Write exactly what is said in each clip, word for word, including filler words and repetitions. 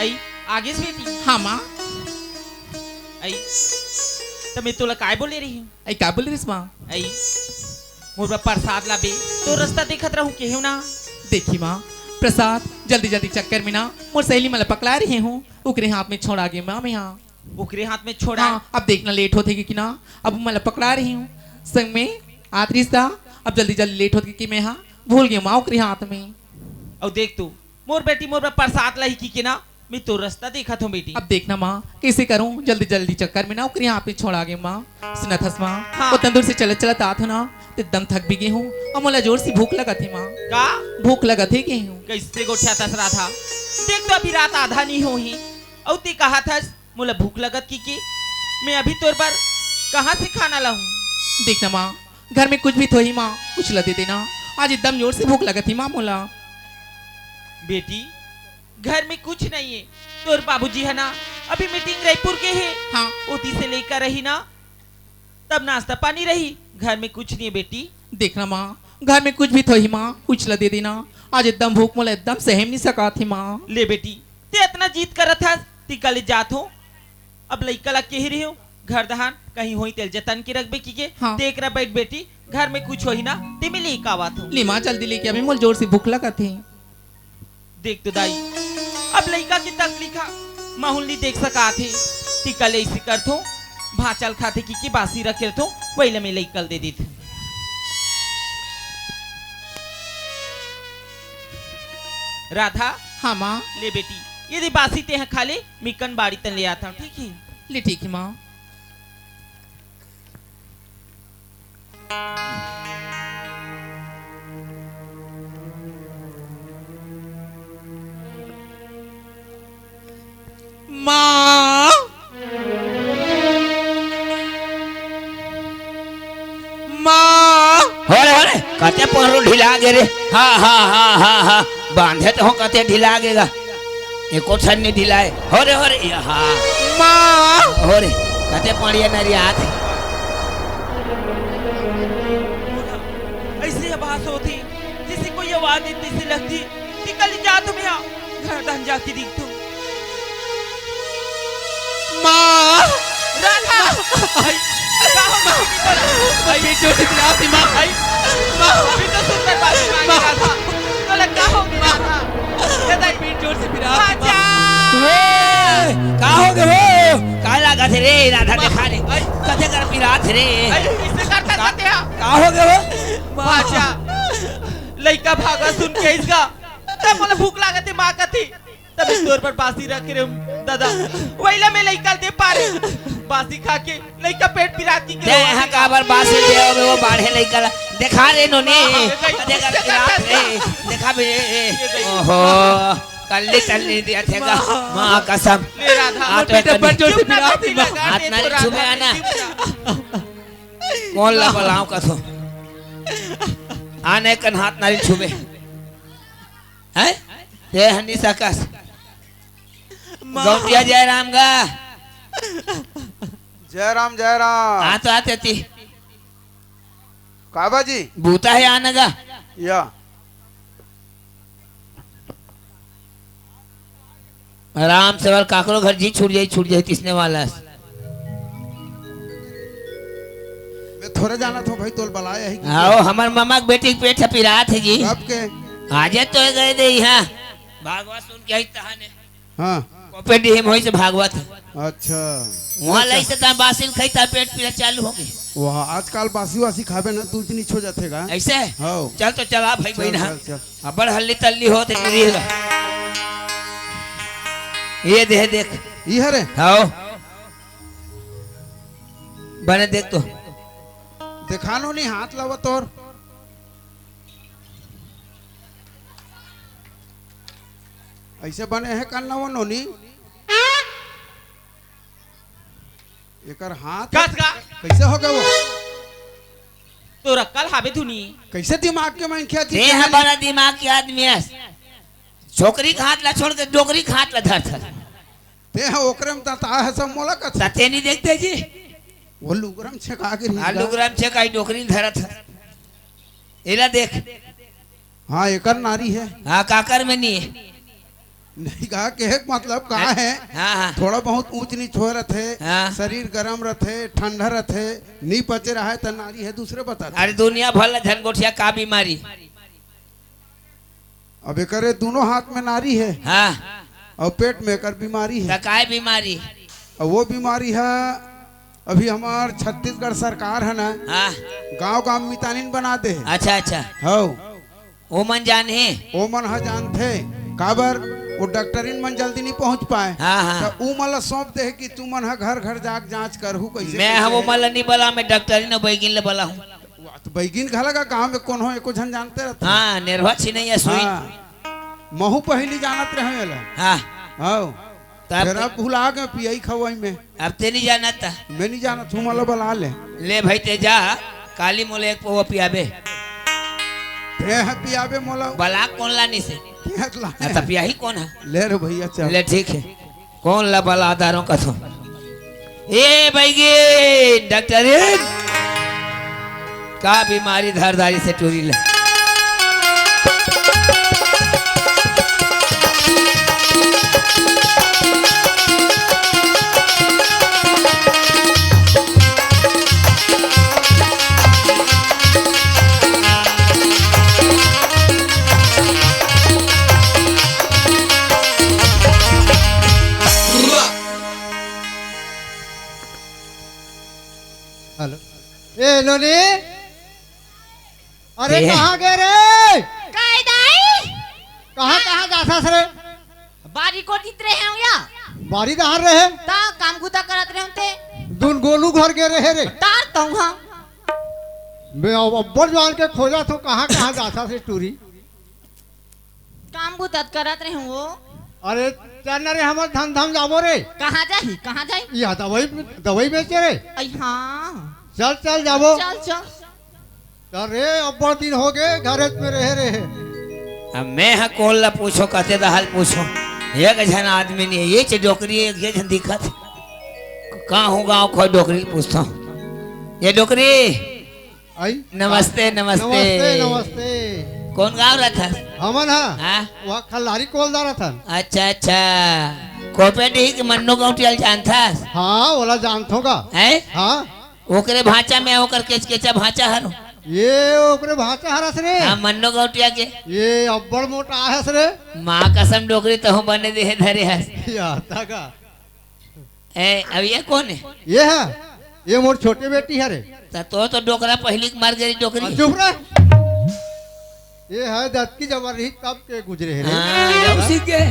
आई, आगेस बेटी। हाँ माँ। आई, त मैं तोला काय बोले रही हूँ? आई, का बोले रहिस माँ? आई, मोर बर प्रसाद लाबे, तो रस्ता देखत रहूँ केहेव ना। देखी माँ, प्रसाद जल्दी जल्दी चक्कर में ना मोर सहेली मन ला पकड़ा रहे हूँ, ओकरे हाथ में छोड़ा गे माँ मैं हा। ओकरे हाथ में छोड़ा? हाँ, अब देखना लेट होथे कि ना, अब ओमन ला पकड़ा रही हूँ। संग में आत रिहिस ता, अब जल्दी जल्दी लेट होथे कि मैं हा भूल गेंव माँ ओकरे हाथ में। अउ देख तू, मोर बेटी मोर बर प्रसाद लाही कि के ना, मैं तो रस्ता देखत हूँ बेटी। अब देखना माँ, कइसे करूँ, जल्दी जल्दी चक्कर में ना ओकरे हाथ में छोड़ा गे माँ। सुनत हस माँ, हाँ। ओतना दूर से चलत चलत आत हूँ ना, त एकदम थक भी गे हूँ, अउ मोला जोर से भूख लगत हे माँ। का? भूख लगत हे गे हूँ। कइसे गोठियाथस राधा? देख तो अभी रात आधा नइ होही, अउ ते कहत हस मोला भूख लगत कि के, मैं अभी तोर बर कहाँ से खाना लाहूँ? देख ना माँ, घर में कुछ भी तो होही माँ, कुछ ला दे देना, आज एकदम जोर से भूख लगत हे माँ मोला। बेटी, घर में कुछ नइ हे, तोर बाबूजी हे ना, अभी मीटिंग रायपुर गे हे। हाँ। ओती से लइका रही ना, तब नाश्ता पानी रही, घर में कुछ नइ हे बेटी। देख ना माँ, घर में कुछ भी तो होही माँ, कुछ ला दे देना, आज एकदम भूख मोला एकदम सहे नइ सकत हे माँ। ले बेटी, ते अतना जिद करत हस, त कल जात हूँ। अब लइका ला केहे रहे हूँ, घर दहान कहीं होही तेला जतन के रखबे कि के। हाँ। ते एकरा बैठ बेटी, घर में कुछ होही ना, ते मैं लेके आवत हूँ। ले माँ, जल्दी लेके आबे, मोला जोर से भूख लगत हे। देख तो दाई, अब लइका के तकलीफ हा महूँ ल नइ देख सकत हे, त कल अइसे करथों, भांचा ल खाथे कि के बासी रखे रथों, वही ला मैं लइका ल दे देथों। राधा। हाँ माँ। ले बेटी, ये दे बासी तेहा खा ले, मैं कन बाड़ी तन ले आथों, ठीक हे? ले ठीक हे माँ। माँ, माँ। हो रे, हो रे, कते पहरू ढिला गे रे। हाँ, हाँ, हाँ, हाँ, हाँ, बांधे तो हो, कते ढिला गे गा। एको ठन नइ ढिलाय। हो रे, हो रे, या हाँ। माँ। हो रे, कते पड़िया नरियात हे। अइसे आवाज होथे, जइसे कोई आवाज देथे, तइसे लगथे। निकल जात हूँ मैं हा, घर दहान जाके देखथों। माँ। राधा। आई, का हो गे बेटी तोला? आई, बेटी चोट से पिरात हे माँ। आई, माँ, अभी तो सुंदर बात मांगे माँ। राधा। तोला का हो गे राधा? ये दाई, बेटी चोट से पिरात हे माँ। बाचा। ए, का हो गे हो? का लागत हे रे राधा, माँ, देखा रे। आई। कते कर पिरात हे रे। आई, कइसे करता का, कते हा? का हो गे हो? माँ। बाचा। लइका भागा सुन के इसका। तब मोला भूख लागत हे, माँ कथे। तब तोर बर बासी रखे रहे हूँ, दादा। वही ला मैं लइका ल दे पारे। बासी खा के लइका पेट पिरात हे कि के ते रोवत हा हे। काबर बासी दे, वो बाढ़े लइका ला। देखा रे नोनी। हाँ, हाँ, कते कर पिरात हे। देखा बे। ये गई। ओहो, कल्ली तल्ली दिया थे गा। माँ। माँ कसम। ले राधा। आ तो बेटा, कल्ली। बड़ जोर से पिरात हे माँ। हाथ ना रे छुबे आना। कोन ला बलाओं कसम। आने कन हाथ ना रे छुबे। हैं? ते ह नइ सकस। माँ। गौंटिया जयराम गा। जयराम, जयराम। आ तो आते ती। का बाजी? बूता हे आना गा। या। आराम से, अउ काकरो घर जी छूट जाही, छूट जाही, तइसने वाला हे। मैं थोरे जानत हूँ भाई, तोला बलाय हे कि हाँ, के? हमर ममा के बेटी के पेट ह पिरात हे जी। कब के? आजे तो गे दे इहाँ। भागवत सुन के आई तहाने। हाँ। कोपे डीह में होइस भागवत। अच्छा। उहाँ लइसे त बासी ल खाई त पेट पीरा चालू हो गे। वाह, आजकल बासी वासी खाबे ना, तू इतनी छो जाथे गा। अइसे? हाँ। चल तो चला भाई चल, बहिन, हाँ। चल, चल। अब्बड़ हल्ली तल्ली होत हे टुरी ला। ये दे देख। ई हरे? हाँ। बने देख तो। देखा नोनी, हाथ लावा तोर। अइसे बने हे कन्ना वो नोनी। एकर हाथ कस का? कइसे हो गे वो? तोर अक्कल हाबे धुनी। कइसे दिमाग के मनखे हे कि ते ह बड़ा दिमाग के आदमी हस। छोकरी के हाथ ला छोड़ के डोकरी के हाथ ला धरथस। ते ह ओकरे में तता हे सब मोला कथे। त ते नइ देखते जी। वो लुगरा म छेका के रहिस हाँ, गा। लुगरा म छेका, डोकरी ल धरत हे। एला देख। हाँ, एकर नारी हे। हाँ, काकर में नइ हे। नहीं, कहा के एक मतलब का है, हाँ, हाँ। थोड़ा बहुत ऊंच नीच हो रथे, हाँ। शरीर गरम रथे, ठंडा रथे, नी पचे रहे त नारी है, दूसरे बता। अरे दुनिया भर ला झन गोठिया का बीमारी। अब एकरे दोनों हाथ में नारी है, हाँ। और पेट में एकर बीमारी है। त काय बीमारी? और वो बीमारी है, अभी हमार छत्तीसगढ़ सरकार है ना, हाँ। गांव गांव मितानिन बना दे है। अच्छा, अच्छा। हौ। ओमन जानही? ओमन ह जानथे, काबर वो डॉक्टरिन मन जल्दी नहीं पहुंच पाए। हाँ, हाँ। त ऊ मन ला सौंप दे कि तू मन ह घर घर जाके जांच करहू, कैसे, मैं ह कैसे वो है। मन ला नहीं बला, मैं डॉक्टरिन अउ बैगिन ला बला हूँ। वाह, तो बैगिन घला का गांव में कौन हो, एको झन जानते रहते। हाँ, नेरवा छिनैया सुई। हाँ। महू पहिली जानत रहे एला। हाँ। हाँ। तब फेर अब भुला गए पियई खवई में। अब ते नहीं जानत था। मैं नहीं जानत हूँ, मोला बला ले। ले भाई, ते जा, काली मोले एक पौवा पियाबे। ते ह पियाबे मोला। बला कौन लानी से? ते ह लाने। हाँ, त पियाही कौन है? ले रे भैया, चल। ले, ठीक है। कौन ला बला दारों का सो? ए बैगी, डॉक्टरिन, का बीमारी धरदारी से टूरी ले? हेलो। ए नोनी, अरे के? कहाँ गए रे? काय दाई? कहाँ, कहाँ जाथस रे? बारी कोती रहे हूँ या। बारी डहर रहे? त काम बुता करत रहे हूँ ते। दुन गोलू घर गए रहे रे। तार कहूँ हाँ। मैं अब अब्बड़ जान के खोजत हूँ, कहाँ, कहाँ जाथस रे टूरी। काम बुता करत रहे हूँ वो। अरे चल ना रे, हमर धन धाम जाबो रे। कहाँ जाही, कहाँ जाही? या दवाई, दवाई बेचे रे। अई हाँ। चल, चल जाबो। चल, चल। अरे, अब्बड़ दिन हो गए, घरेच में रहे, रहे। अब मैं ह कोन ला पूछो, कते दहाल पूछो, एक झन आदमी नहीं है, ये च डोकरी, एक ये झन दिखत। का हूँ गाँव खोज डोकरी पूछता हूँ। ये डोकरी, आई? नमस्ते, नमस्ते। नमस्ते, नमस्ते। कौन गाँव रहत हस? हमन ह? हाँ? वहाँ खल्लारी कोलदा रहथन। अच्छा, अच्छा। कोपे डीह के मन्नू गौटिया ल जानथस? हाँ, ओला जानथों का। हैं? हाँ। ओकरे भांचा में ओकर केचकेचा भांचा हरो। ये ओकरे भांचा हरस रे। हाँ, मन्नो गौटिया के। ये अब्बड़ मोटा हस रे। माँ कसम डोकरी तहूँ बने देहे धरे हस। या, तका। ए, अब ये कौन है? ये है, ये मोर छोटे बेटी है रे। त तो, तो डोकरा पहिली के मर गई डोकरी। चुप रह। ये है दतकी जबर रही तब के गुजरे है रे। हाँ, यहू सीख गए।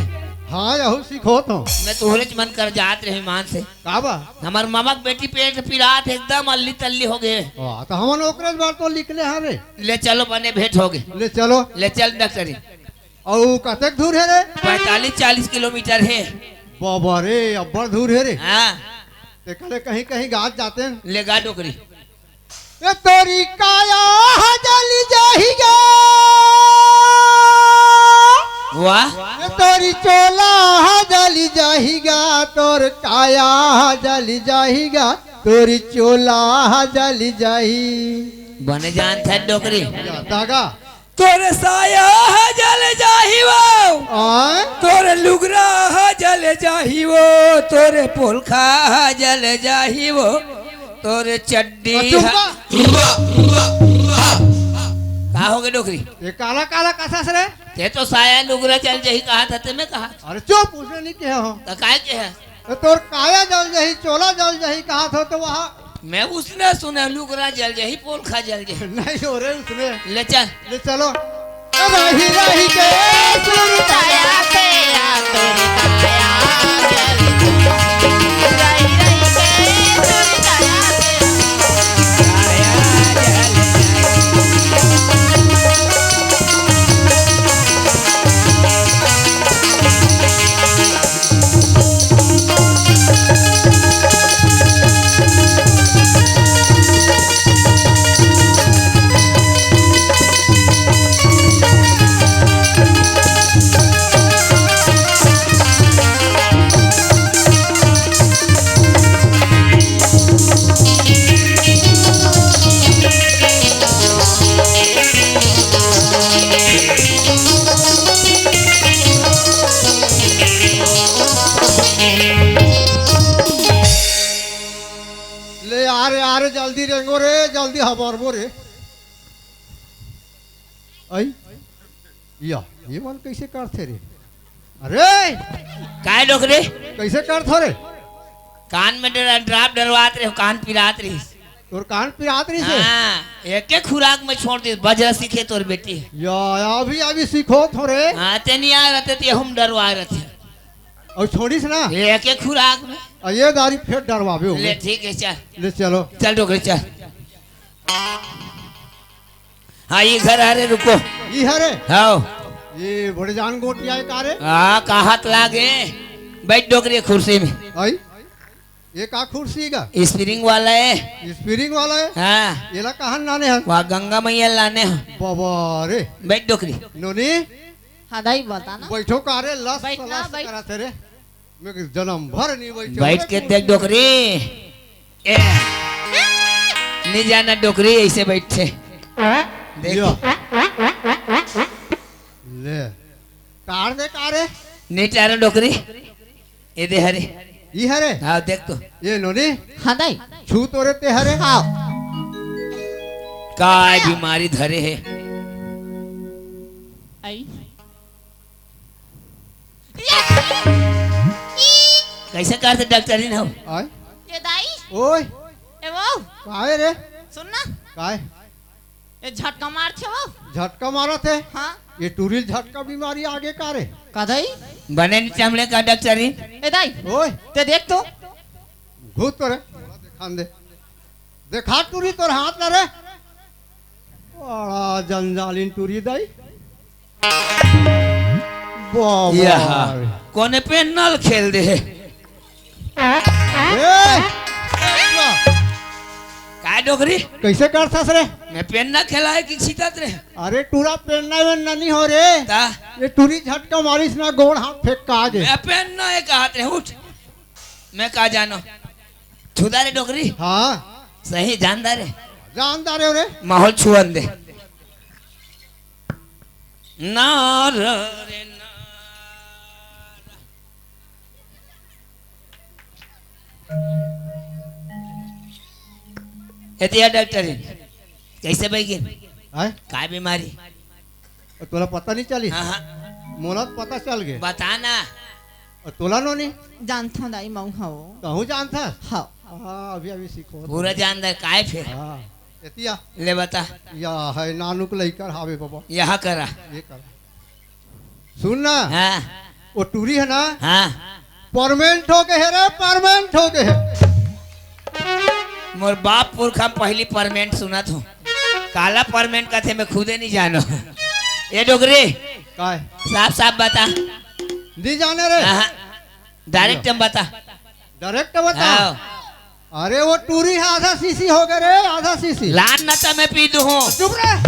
हाँ, यहू सीखो तो। मैं तोहरे च मन कर जात रहे मान से। का बा? हमर ममा के बेटी पेट पिरात एकदम अल्ली तल्ली हो गए। वाह, तो हमन ओकरे बार तो लिख ले हन रे। ले चलो बने भेंट हो गए। ले चलो। ले चल डॉक्टरी। अउ कतेक दूर है रे? पैंतालीस चालीस किलोमीटर है। बाबा रे, अब्बड़ दूर है रे। हाँ। ते कले कहीं कहीं गात जाते हैं। ले गा डोकरी। ए तोरी काया ह जली जाही गा। वाह। ए तोरी चोला ह जली जाही गा, तोर काया ह जली जाही गा, तोरी चोला ह जली जाही। बने जान था डोकरी। या, दागा। तोरे साया ह जल जाही वो। आय? तोरे लुगरा ह जल जाही वो, तोरे पोलखा ह जल जाही वो, तोरे चड्डी ह। चुप बा। का हो गे डोकरी? ये काला काला कसास रे? ते तो साया लुगरा जल जाही कहा था, ते मैं कहा। अरे चुप, उसने नहीं कहा हो। तो काय के है? तो तोर काया जल जाही, चोला जल जाही कहा था तो वहाँ। मैं उसने सुने लुगरा जल जाही, पोलखा जल जाही। नहीं हो रे उसने। ले चल। ले चलो। रही रही के सुरताया तेरा तोर काया जल जाही। रही रही के सुरताया तेरा रेंगो रे, जल्दी हबरबो रे। आई, या, ये मन कैसे करथे रे? अरे, काय डोकरे? कैसे करथो रे? कान में डरा-, ड्राप डरवात रहे, कान पिरात रहिस। तोर कान पिरात रहिस हे? हाँ, एके खुराक में छोड़ दिस, बजरा सीखे तोर बेटी। या, अभी, अभी सीखो थोरे। हाँ, ते नहीं आ रहते, ते हम डरवा रहते। अउ छोड़िस ना? एके खुराक में। अउ ये दारी फेर डरवाबे होगे। ले, ठीक हे, चल। ले, चलो। चल, डोकरे, चल। हाँ, ये घर हरे, रुको। ये हरे? हाँ। ये बड़े जान गोटिया हे का रे? हाँ, काहत लागे। बैठ डोकरी कुर्सी में। आई? ये का कुर्सी का? स्प्रिंग वाला हे। स्प्रिंग वाला हे? हाँ। एला कहाँ लाने हन? वहाँ गंगा मैया लाने हन। बाबा रे। बैठ डोकरी। नोनी? हाँ दाई, बता ना। बैठो का रे, लस बैठ ना, लस बैठ। करत हे रे। मैं जनम भर नहीं बैठे बैठ के देख डोकरी। ए, नहीं जाना डोकरी, ऐसे बैठे। देख। यो। ले। कार दे, कार है? नहीं जाना डोकरी। ये दे हरे। ये हरे? हाँ, देख तो। ये नोनी? हाँ दाई। छू तो रे ते हरे? हाँ। काय बीमारी धरे हे? आई। कैसे करथे डॉक्टरिन हो? आय? ए दाई। ओय। ए वो। काय रे? सुन ना। काय? ए झटका मारथे वो। झटका मारत हे? हाँ। ये टूरी ल झटका बीमारी आगे का रे? का दाई? बने नहीं चमड़े का डॉक्टरिन। ए दाई। ओय। ते देख तो। घूत तो रे। खान दे। देखा टूरी तोर हाथ ला रे। बड़ा जंजालीन टूरी दाई। बाबा यहा रे। कोने पे नल खेल दे हे। ए, काय डोकरी? कैसे करथस रे? मैं पेन ना खेला है कि छीतत रे? अरे टूरा पेन ना, वेन ना नहीं हो रे। ता? ये टूरी झटका मारिस ना, गोड़ हाथ फेंक का आगे। मैं पेन ना एक हाथ रे, उठ। मैं का जानो? छुदा रे डोकरी? हाँ। सही जानदा रे। जानदा रे रे। माहौल छुअन दे। नार रे नार। एतिया डॉक्टर, कैसे बैगिन? आय? काय बीमारी? अउ तोला पता नहीं चली? हाँ, हाँ। मोला तो पता चल गे। बता ना। अउ तोला नोनी? जानथों दाई, मऊ हवं। तहूँ जानथस? हाँ। हाँ, अभी, अभी सीखो। पूरा जानदा हे, काय फेर? हाँ। एतिया। ले बता। या है नानुक लइकर हावे बाबा। यहाँ करा। ये करा। सुन ना। हाँ। वो टूरी है ना? हाँ। परमानेंट हो गए है रे, परमानेंट हो गए है। मोर बाप पुरखा म पहली परमानेंट सुनत हूँ। काला परमानेंट कथे, मैं खुदे नहीं जानो। ये डोकरी, काय? साफ साफ बता। नहीं जाने रे। हाँ, डायरेक्ट हम बता। डायरेक्ट बता। हाँ। अरे वो टूरी है, आधा शीशी हो गए रे, आधा शीशी। लान न त मैं पी दूँ हूँ। चुप रे।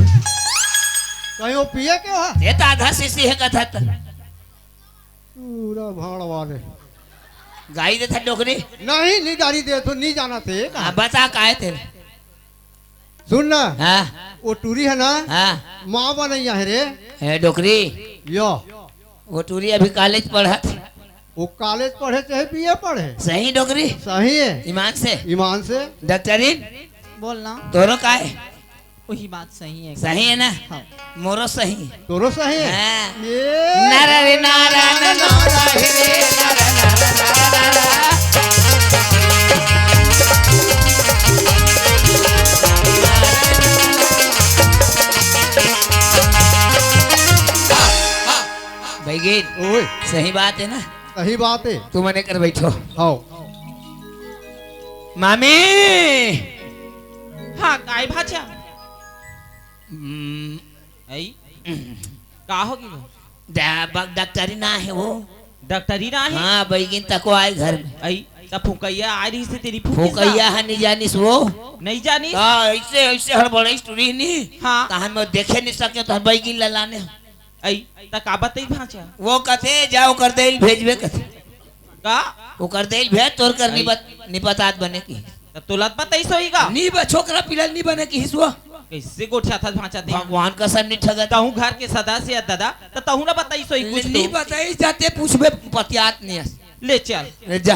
कहीं वो पिए के हो? ये तो आधा शीशी है कथा त। पूरा भाड़ वाले। गाई देथा डोकरी? नहीं, नहीं गाड़ी दे, तो नहीं जाना थे। हाँ, बता काय थे। सुन ना। हाँ। वो टूरी है ना? हाँ। माँ बनैया है रे। हे डोकरी। यो। वो टूरी अभी कॉलेज पढ़त। वो कॉलेज पढ़े चाहे बीए पढ़े। सही डोकरी? सही है। ईमान से? ईमान से। डॉक्टरिन? बोल ना। तोरो काय? वही बात सही है। सही है ना? हाँ। मोरो सही है। तोरो सही है? हाँ। ये नारा रे नारा, नारा, नारा, नारा, नारा, नारा। बैगिन, ओए। सही बात है ना? सही बात है। तू मने कर बैठो। हाँ। मामी! हाँ, काय भाचा? हम्म। आई? का हो गई वो? डा-, बा-, डॉक्टरी ना है वो। डॉक्टरी ना है? हाँ, बैगिन तको आए घर में। आई, त फुकैया आ रही से तेरी फुकैया। फुकैया है, नहीं जानिस वो? नहीं जानिस? हाँ, ऐसे, ऐसे हड़बड़ाइस टूरी नहीं। हाँ। तहन मैं देखे नहीं सके, तो बैगिन ला लाने। आई, त का बताई भाचा? वो कथे, "जाओ कर देल भेजबे," कथे। का? वो कर देल भेज, तोर कर आई। निपत-, निपतात बने की। त तोला बताइस होही का? नी ब-, छोकरा पिला नी बने की हिसुआ। कैसे गोठियाथस भाचा ते? भगवान कसम नी ठगत। तहूँ घर के सदस्य है दादा, त तहूँ ला बताइस होही कुछ नी तो। बताइस जाते पूछबे पतियात नहीं है। ले चल। ले जा।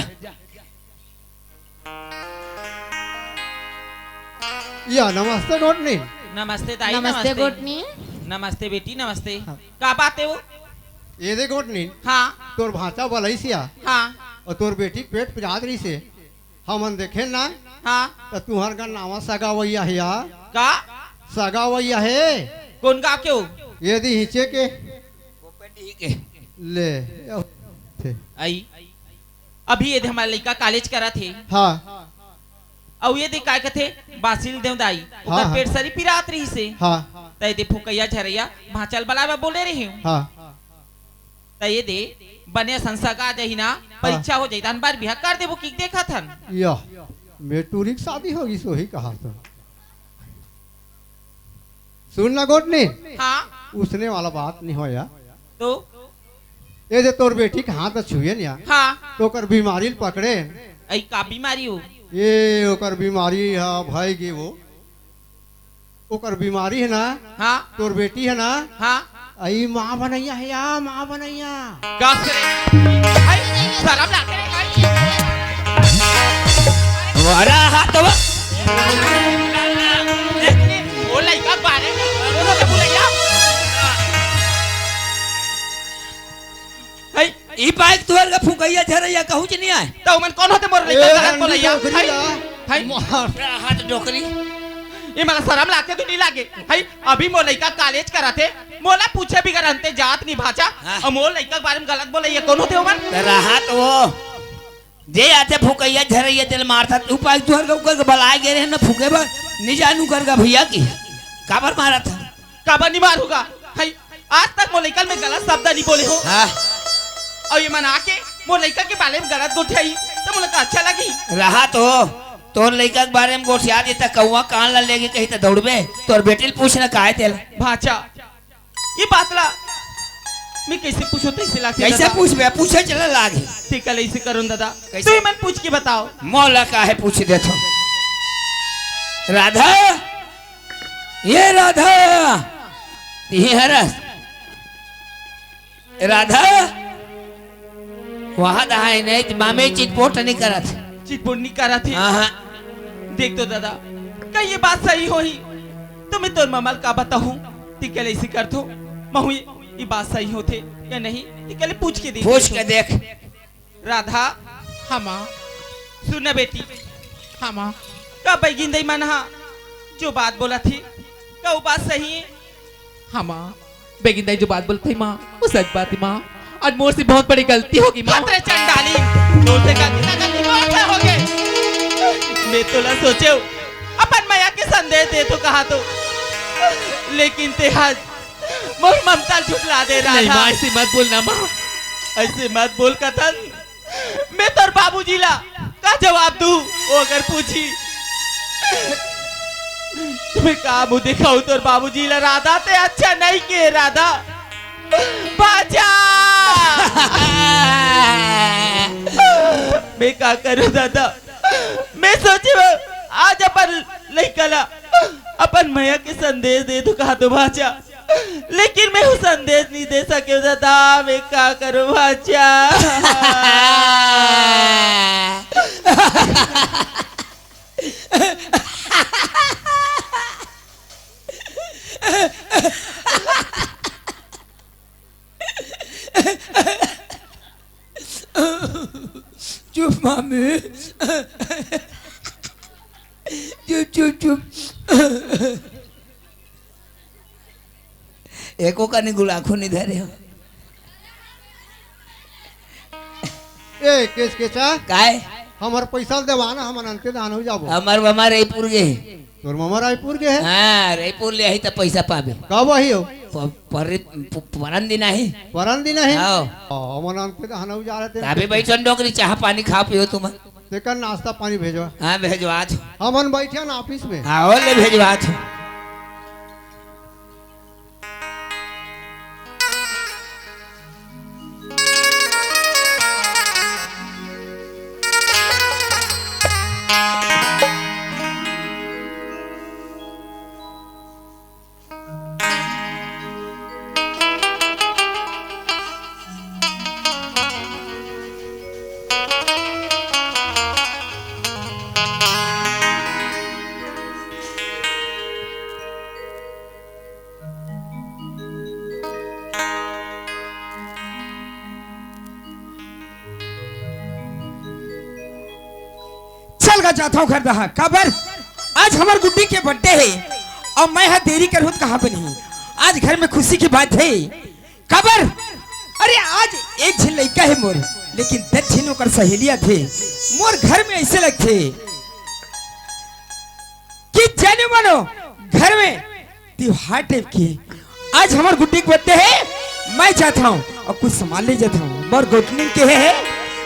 या, नमस्ते गोटनी। नमस्ते दाई, नमस्ते नमस्ते। गोटनी। नमस्ते बेटी, नमस्ते। हाँ। का बात हे वो? ये दे गोटनी। हाँ। तोर भांचा बलइस या। हाँ। अउ तोर बेटी पेट पिरात रहिसे। हमन देखेन ना। हाँ। त तुंहर घर नावा सगा वइया हे या। का? सगा वइया हे। कोन गाँव के हो? ये दे हिचे के। ले। आई। अभी ये दे हमर लइका कॉलेज करत हे। हाँ। अउ ये दे काय कथे, बासिल देव दाई, हाँ, ओकर हाँ। पेट सरी पिरात रहिसे। हाँ। त ये दे फुकैया झरैया भांचा ल बलाय बर बोले रहिस। हाँ। त ये दे बने असन सगा जाही ना, हाँ। परीक्षा हो जाही, तहन बर बिहा कर देबो कि देखत हन। या, मैं टूरी के शादी होगिस, वही कहा तो। सुन ना गोटनी। हाँ। उसने वाला बात नहीं होय या। तो? ये दे तोर बेटी के हाथ छुएन या। हाँ। त ओकर बीमारी ल पकड़ेन। अई का बीमारी हो? ये ओकर बीमारी हा भाई के वो। ओकर बीमारी हे ना। हाँ। तोर बेटी हे ना। हाँ। अई माँ बनइया हे या, माँ बनइया। का करे? अई, शरम लागे रे, अई। वाला हाथ वो। वो लइका बारे में, वो तो बुलैया। हई, ई बाइक तुहर का फुकैया झरैया कहूँ च नहीं आय। त ओमन कोन होते मोर लइका ए, गलत बोलैया? हई, हई। मोहर। हाथ डोकरी। ये मला शरम लागे तो नहीं लागे? हई, अभी मोर लइका कॉलेज करत हे, मोला पूछे बिगर अंते जात नहीं भांचा, हाँ। अउ मोर लइका के बारे में गलत बोलैया कोन होते ओमन? त रहा तो वो। जे आथे फुकैया झरैया तेल मारता, तू पाइक तुहर का ओकर के बलाय गे रहे ना फुके बर, नहीं जानू कर का भैया की। काबर मारत हे? काबर नहीं मारूंगा? हई, आज तक मोर लइका ल मैं गलत शब्द नहीं बोले हो। हाँ। अउ ये मन आके मोर लइका के बारे में गलत गोठियाही, त मोला का अच्छा लगी? रहा तो, तोर लइका के बारे में गोठिया दे त कौवा कान ला लेगे कही त दौड़बे, तोर बेटी ल पूछ ना काय तेला। भांचा, ये बात ला मैं कैसे पूछो तैसे लागथे कैसे दादा। पूछबे? पूछे चला लागे। ठीक है, ऐसे करो दादा। कैसे? तू ही मन पूछ के बताओ। मोला काहे पूछ देथो? राधा, ये राधा, तिही हरस। राधा, वहाँ दहाई नहीं, त मामे चिटपोट नहीं करत। चिटपोट नहीं करत हे। हाँ, हाँ। देख तो दादा, का ये बात सही होही? त मैं तोर ममा ल का बताहूँ? ती कहले इसी करथो, महू ये, ये बात सही होथे या नहीं? ती कहले पूछ के देख। पूछ के देख। राधा। हाँ माँ। सुन ना बेटी। हाँ माँ। का बैगिन दई मन हा जो बात बोलत हे, का वो बात सही हे? हाँ माँ, बैगिन दई जो बात बोलत हे माँ, वो सच बात हे माँ। आज मोर से बहुत बड़ी गलती होगे माँ। हत रे चंडाली, तोर से गलती ना गलती मोर से होगे। मैं तोला सोचेव अपन मया के संदेश देथो कहा तो, लेकिन ते आज मोर ममता ल झुठला दे राधा। नहीं माँ, ऐसे मत बोल ना माँ। ऐसे मत बोल कथन। मैं तोर बाबूजी ला का जवाब दूँ? वो अगर पूछी, मैं का मुँह दिखाऊँ तोर बाबूजी ला? राधा, ते अच्छा नहीं किहे राधा। भांचा। मैं का करूँ दादा? मैं सोचे वो आज अपन लइका ला अपन मया के संदेश दे तो कहा तो भांचा। लेकिन मैं वो संदेश नहीं दे सके दादा, मैं का करूँ भांचा? चुप मामी, चुप, चुप, चुप। एको कनी गुलाखो नहीं धरे हो। ए, केस केचा? काय? हमर पैसा ल देवा ना, हमन अंते दान हो जाबो। हमर ममा रायपुर गे हे। तोर ममा रायपुर गे हे? हाँ, रायपुर ले आही त पैसा पाबे। कब आही हो? प-, पर-, प-, परन दिन आही। परन दिन आही? हाँ। हाँ, हमन अंते दान हो जा रहे थे। अभी बैठो डोकरी, चाह पानी खा पियो तुम। तेकर नाश्ता पानी भेजवा। हाँ, भेजवा आज। हमन बैठे ना ऑफिस में। हाँ, ओ ले भेजवा आज। अलगा जाथंव घर डहा। काबर? आज हमर गुड्डी के बर्थडे हे अउ मैं ह देरी करहूं त कहां बनही। आज घर में खुशी के बात हे। काबर? अरे, आज एक झिन लइका हे मोर, लेकिन दस झिन ओकर सहेली आथे। मोर घर में अइसे लगथे कि जानो मानो घर में तिहार टाइप के। आज हमर गुड्डी के बर्थडे हे, मैं जाथंव अउ कुछ सामान ले जाथंव। मोर गोतनी कहे हे,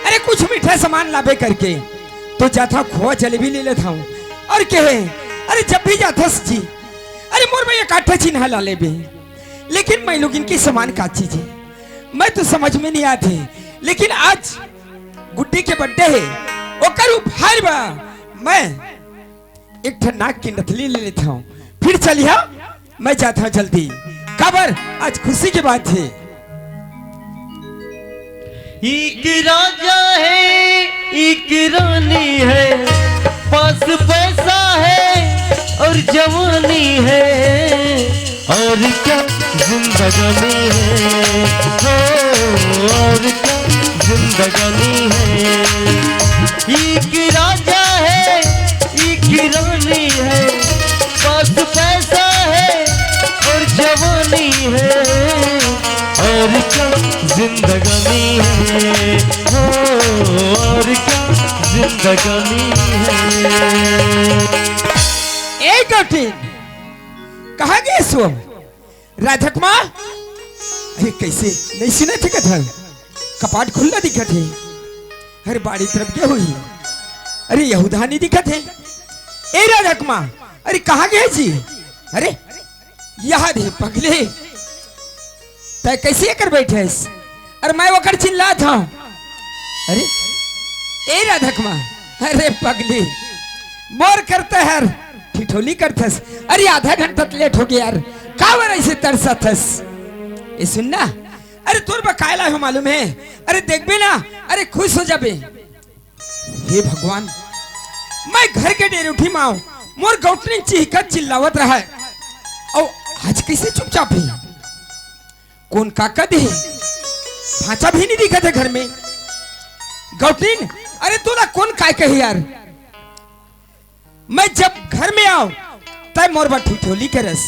"अरे, कुछ मीठा सामान लाबे करके।" तो जाथंव, खोवा जलेबी ले लेथंव अउ कहे, "अरे, जब भी जाथस जी, अरे, मोर बर एक आध ठा चिन्हा ला लेबे।" लेकिन मैं लोगिन के सामान का चीज हे, मैं तो समझ में नइ आत हे। लेकिन आज गुड्डी के बर्थडे हे, ओकर उपहार बर मैं एक ठन नाक के नथली ले लेथंव, फिर चलिहा, मैं जाथंव जल्दी। काबर? आज खुशी के बात हे। एक राजा है, एक रानी है, पास पैसा है और जवानी है, और क्या जिंदगानी है, हो, और क्या जिंदगानी है। एक राजा है, एक रानी है, पास पैसा है और जवानी है, और क्या जिंदगानी है, हो, और क्या जिंदगानी है। ए गोतनी, कहां गे हस वो? राधकमा, अरे कइसे नइ सुनत हे कथन? कपाट खुल्ला दिखत हे। अरे बाड़ी तरफ गे होही। अरे यहू डहा नइ दिखत हे। ए राधकमा, अरे कहां गे हे जी? अरे इहां दे पगली, तैं कइसे एकर बैठे हस? अरे मैं ओकर चिल्लात हंव। अरे ए राधकमा, अरे पगली, मोर करता हर ठिठोली करथस। अरे आधा घंटा त लेट होगे यार, काबर अइसे तरसत हस? ए सुन ना, अरे तोर बर काय लाय हों मालूम हे? अरे देखबे ना, अरे खुश हो जाबे। हे भगवान, मैं घर के डेरे उठी मां, मोर गोतनी चिहिकत चिल्लावत रहय, अउ आज कइसे चुपचाप हे? कोन का कहि दे हे? भांचा भी नइ दिखत हे घर में। गोतनी, अरे तोला कोन काय कहे यार? मैं जब घर में आंव, तैं मोर बर ठिठोली करस।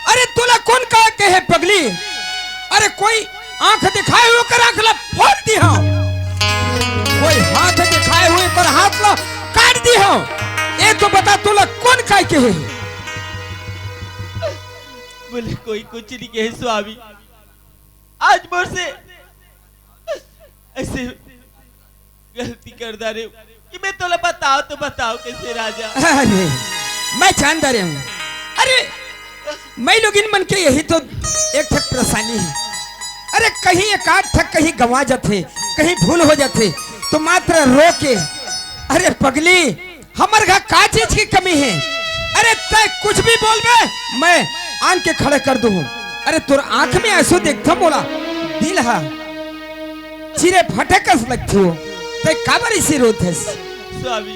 अरे तोला कोन काय कहे पगली? अरे कोई आंख देखाय होय ओकर आंख ला फोड़ दिहंव, कोई हाथ देखाय होय ओकर हाथ ला काट दिहंव। ए तो बता तोला कोन काय कहे? बोले कोई कुछ नइ कहे स्वामी। आज मोर से अइसे गलती कर डारेंव कि मैं तोला बतावंव तो बतावंव कइसे राजा। अरे मैं जान डारेंव। अरे मैं लोगिन मन के यही तो एक ठक परेशानी हे। अरे कहीं एक आध ठक कहीं गंवा जाथे, कहीं भूल हो जाथे तो मात्र रो के, अरे पगली हमर घर का चीज के कमी हे? अरे तैं कुछ भी बोलबे, मैं आन के खड़े कर दूहूं। अरे तोर आंख में आंसू देखथंव मोला दिल ह चिरे फटे कस लगथे। तैं काबर अइसे रोत हस? स्वामी,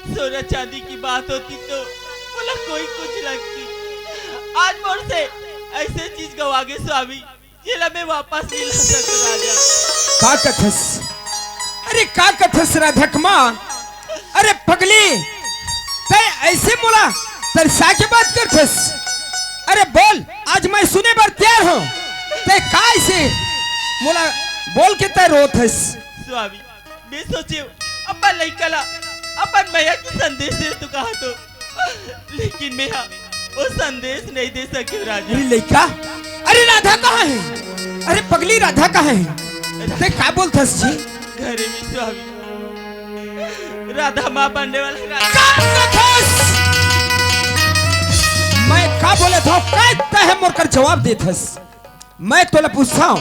सोना चांदी की बात होती तो मोला कोई कुछ लगती। आज मोर से अइसे चीज गंवा गे स्वामी, जेला मैं वापस नइ ला सकंव राजा। का कथस? अरे का कथस राधकमा? अरे पगली, तैं अइसे मोला तरसा के बात करथस? अरे बोल, आज मैं सुने बर तैयार हंव। तैं का अइसे मोला बोल के तैं रोत हस? स्वामी, मैं सोचेंव अपन लइका ला अपन मया के संदेश दे तो कहा तो, लेकिन मैं हा वो संदेश नइ दे सकेंव राजा। अरे लइका, अरे राधा कहां हे? अरे पगली राधा कहां हे? तैं का बोलथस जी? घरे में स्वामी, राधा मां बनने वाला हे राजा। का कथस? मैं का बोलत हंव, काय तैं ह मोर कर जवाब देथस? मैं तोला पूछथंव,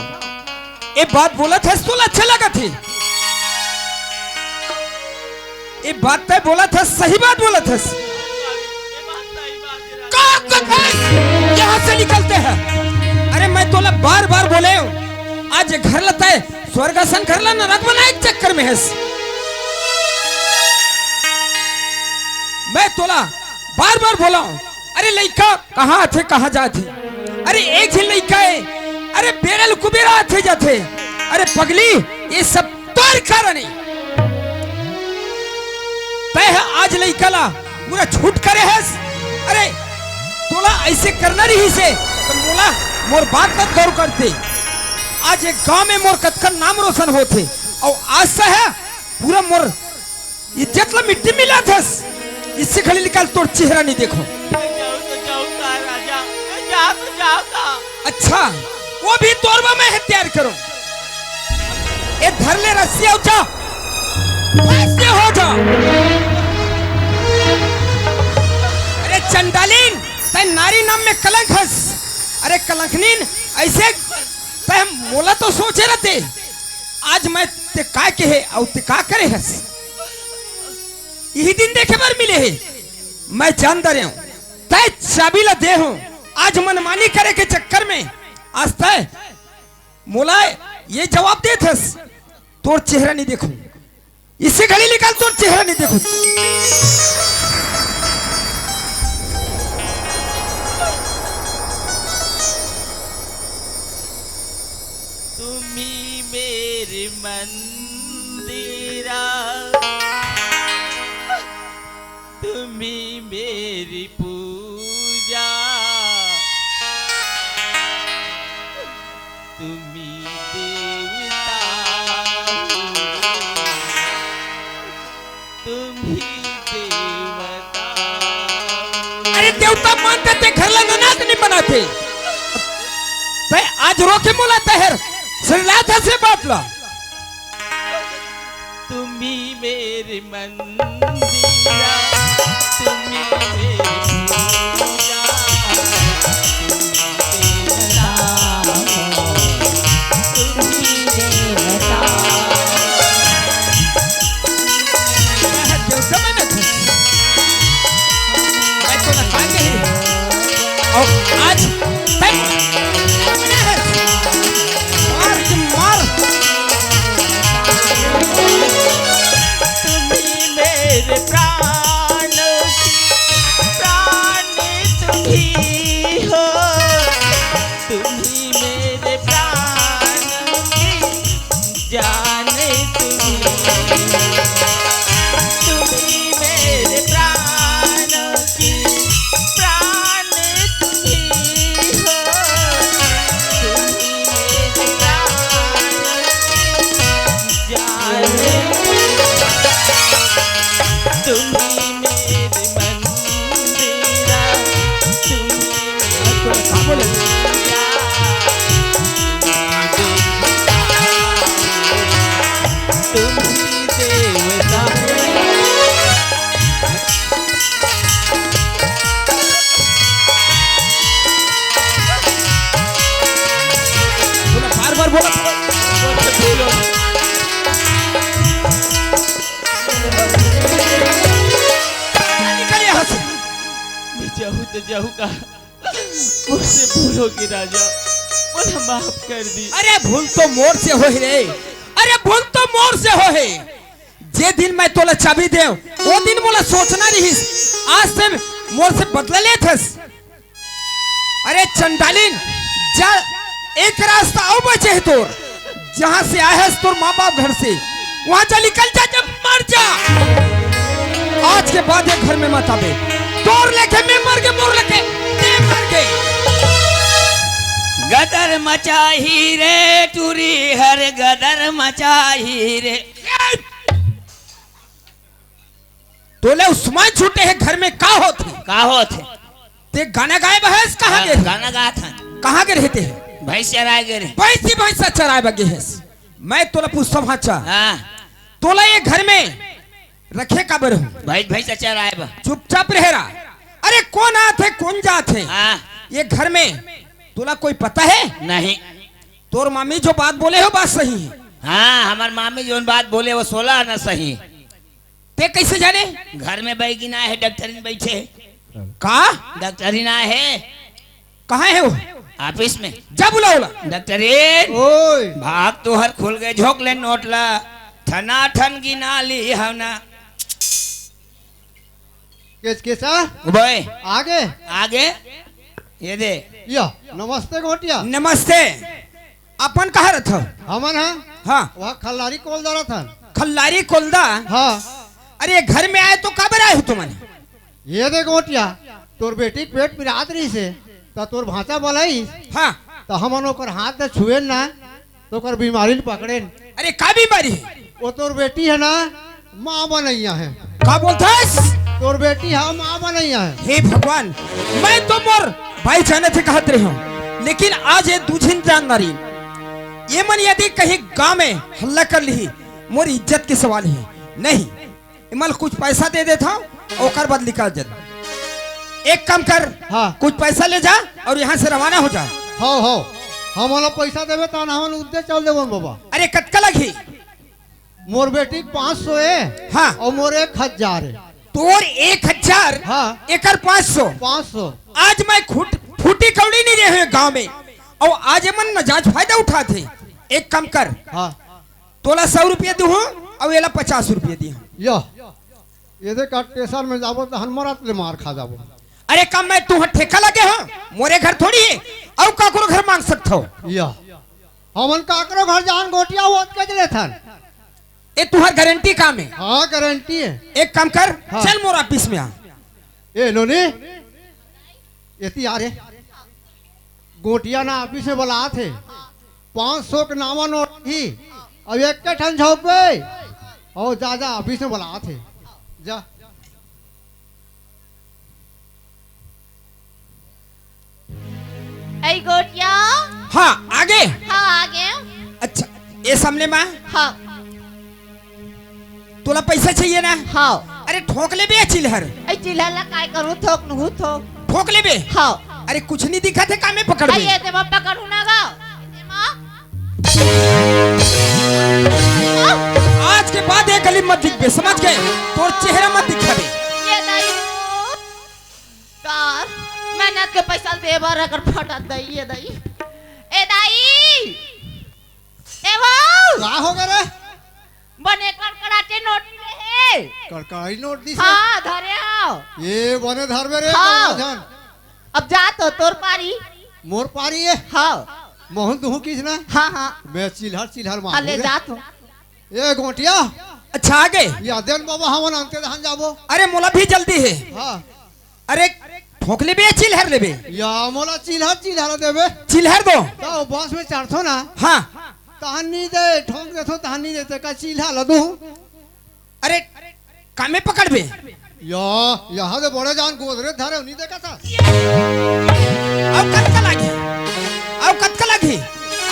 ए बात बोलत हस तोला अच्छा लगत हे? ए बात तैं बोलत हस, सही बात बोलत हस। का कथस? यहां से निकलते हैं। अरे मैं तोला बार बार बोलेंव, आज घर ला तैं स्वर्ग असन घर ला नरक बनाय के चक्कर में हस। मैं तोला बार बार बोलेंव, अरे लइका कहां आथे, कहां जाथे? अरे एक झिन लइका हे, अरे बेरा ल कुबेरा आथे जाथे। अरे पगली, ये सब तोर कारण हे। तैं ह आज लइका ला पूरा झूठ करे हस। अरे, तोला अइसे करना रहिसे, त मोला, मोर बात ला गौर करते। आज एक गांव में मोर कतका नाम रोशन होथे, अउ आज तैं ह पूरा मोर इज्जत ला मिट्टी मिलात हस। इससे घड़ी निकाल, तोर चेहरा नहीं देखो। जाओ तो जाओ का राजा, जाओ तो जाओ का। अच्छा, वो भी तोर बर मैं हथियार करो। ए धर ले रस्सी अउ जा, भैंस के हो जा। अरे चंडालिन, तैं नारी नाम में कलंक हस। अरे कलंकनीन, अइसे तैं मोला तो सोचे रहते। आज मैं तैं का कहे अउ तैं का करे हस? इही दिन देखे बर मिले हे। मैं जान डरे हूँ, तैं चाबी ला दे हूँ। आज मनमानी करे के चक्कर में आज तैं मोला ये जवाब देत हस, तोर चेहरा नहीं देखूं। इसे घड़ी निकाल, तोर चेहरा नहीं देखूं। तुम्ही मेरी मंदिरा, तुम्ही मेरी पूजा, तुम्ही देवता, तुम्ही देवता। अरे देवता मानते ते घर ला ननात नहीं बनाते। तैं आज रोके मोला तहर सिरलात हसे बात ला। तुम्ही मेरी मंदिरा, तुम्ही मेरी पूजा, तुम्ही देवता, तुम्ही देवता। मैं तो लगा के ही। और आज तक मार के मार। तुम्ही मेरे प्राण की प्राण तुम्ही हो, तुम्ही मेरे प्राण की जान तुम्ही, तुम्ही मेरे प्राण की प्राण तुम्ही हो, तुम्ही मेरे प्राण की जान, तुम्ही मेरे मंदिरा, तुम्ही मेरे पूजा, तुम्ही देवता। बोला, बार बार बोला। निकल यहाँ से। मैं जाऊँ तो जाऊँ का? मुझसे भूल होगी राजा, मुझे माफ कर दी। अरे भूल तो मोर से होहे रे, अरे भूल तो मोर से होहे। जे दिन मैं तोला चाबी देव, वो दिन मोला सोचना रहिस। आज से मोर से बदला लेथस। अरे चंडालिन, जा, एक रास्ता अउ बचे हे तोर। जहाँ से आए हस तोर माँ बाप घर से, वहाँ जा, निकल जा, जब मर जा। आज के बाद ये घर में मत आबे। तोर लेखे मैं मर गे, मोर लेखे ते मर गे। गदर मचाही रे टूरी हर, गदर मचाही रे। तोले उस्मान छूटे हे घर में का होथे? का होथे? ते गाना गाए बर हस, कहाँ गा-, गे रहे? गाना गात हन। कहाँ गे रहे ते? भैंस चराए गे रहे। भैंसी भैंसा चराए बर गे हस। मैं तोला पूछथंव, हाँ। तोला ये घर में रखे काबर हो? भैंस, भैंसा चराए बर। चुपचाप रहे रा। अरे कोन आथे, कोन जाथे? हाँ। ये घर में तोला कोई पता हे? नहीं। तोर मामी जो बात बोले हो, बात सही हे। हाँ, हमर मामी जोन बात बोले, वो सोला आना सही। ते कइसे जाने? घर में बैगिन आए हे, डॉक्टरिन बैठे हे। का? डॉक्टरिन आए हे। कहाँ हे वो? ऑफिस में। जा बुला, बुला। डॉक्टरिन। ओए। भाग तोहर खुल गे, झोंक ले नोट ला। ठना ठन गिना ली हव ना। केस, केसा? उबे। आगे। आगे। ये दे। या, नमस्ते गोटिया। नमस्ते। अपन कहाँ रथव? हमन हा? हाँ। वहाँ खल्लारी कोलदा रथन। खल्लारी कोलदा? हाँ। अरे, घर में आए तो काबर आए हो तुमन? ये देख गोटिया, तोर बेटी के पेट पिरात रहिस हे, त तोर भांचा बलाइस, हाँ। त हमन ओकर हाथ ल छुएन ना, त ओकर बीमारी ल पकड़ेन। अरे, का बीमारी हे? वो तोर बेटी हे ना, माँ बनइया हे। का बोलथस? तोर बेटी हे, माँ बनइया हे। हे भगवान, मैं तो मोर भाई जाने थे कहत रहे हूँ, लेकिन आज ये दू झिन जानदारी, ये मन यदि कहीं गाँव में हल्ला कर लिही, मोर इज्जत के सवाल हे। नहीं, एमन ल कुछ पैसा दे देथव, ओकर बाद निकल जात। एक काम कर, हाँ। कुछ पैसा ले जा अउ यहाँ से रवाना हो जा। हव, हव, हमन ला पैसा देबे, त हमन उद्दे चल देबो बबा। अरे, कतका लगही? मोर बेटी के पाँच सौ हे, हाँ। अउ मोर एक हजार हे। तोर एक हजार, हाँ। एकर पाँच सौ। पाँच सौ। आज मैं खुट-, फूटी कौड़ी नहीं रहे हुए गाँव में, अउ आज एमन नाजायज फायदा उठात हे। एक काम कर, हाँ। तोला सौ रुपया दूहूं अउ एला पचास रुपया दीहूं। या, ये दे का टेसन में जाबो त हन मरत ले मार खा जाबो। अरे, का मैं तुंहर ठेका लगे हंव? मोरे घर थोड़ी हे, अउ काकरो घर मांग सकथव। या, हमन काकरो घर जान गोटिया ओतके लेथन। ए, तुंहर गारंटी काम हे? हाँ, गारंटी हे। एक काम कर, हाँ। चल मोर ऑफिस में आ। ए नोनी, एती आ रे। गोटिया ना ऑफिस में बलात हे, पाँच सौ के नावा नोट ही, अब एक के ठन झोंकबे, अउ जा जा ऑफिस में बलात हे, जा। ऐ गोटिया। हाँ, आगे। हाँ, आगे। अच्छा, ये सामने माँ। हाँ। तोला पैसा चाहिए ना? हाँ। अरे ठोक लेबे चिल्हर। ऐ चिल्हर ला काय करूँ, थोक नहू थोक। ठोक लेबे? हाँ। अरे कुछ नहीं दिखा थे, कामे पकड़ ऐ बे। ये दे मैं पकड़ू ना गा। ये दे माँ। आज के बाद ये गली मत दिखबे, समझ गए? तोर चेहरा मत दिखाबे। ये दाई। कार, मेहनत के पैसा दे बर अगर फटत दाई, ये दाई। ए दाई। ए वो। का हो गे रे? बने कड़कड़ाटे नोट मिले हे। कड़कड़ाई नोट दिस हे? हाँ, धरे हव। ये बने धरबे रे, हाँ। बड़ा झन। अब जा तो तोर पारी। मोर पारी हे? हाँ। मोहन दुहू किस ना? हाँ, हाँ। मैं चिल्हर चिल्हर मार हाँ, ले दूँ रे। जा तो। ए गोटिया। अच्छा, आगे। या देन बाबा, हमन अंते धान जाबो। अरे, मोला भी जल्दी हे। हाँ। अरे, ठोक लेबे या चिल्हर लेबे? या मोला चिल्हर, चिल्हर देबे। चिल्हर दो। तो बस में चढ़थो ना। हाँ। तहन नहीं दे, ठोक देथो, तहन नहीं देते, का चिल्हर ला दूँ? अरे, कामे पकड़बे? या, यहाँ दे बड़े जान गोदरेज धरे, नहीं देखा था? अब कतका लागी? अब कतका लागी?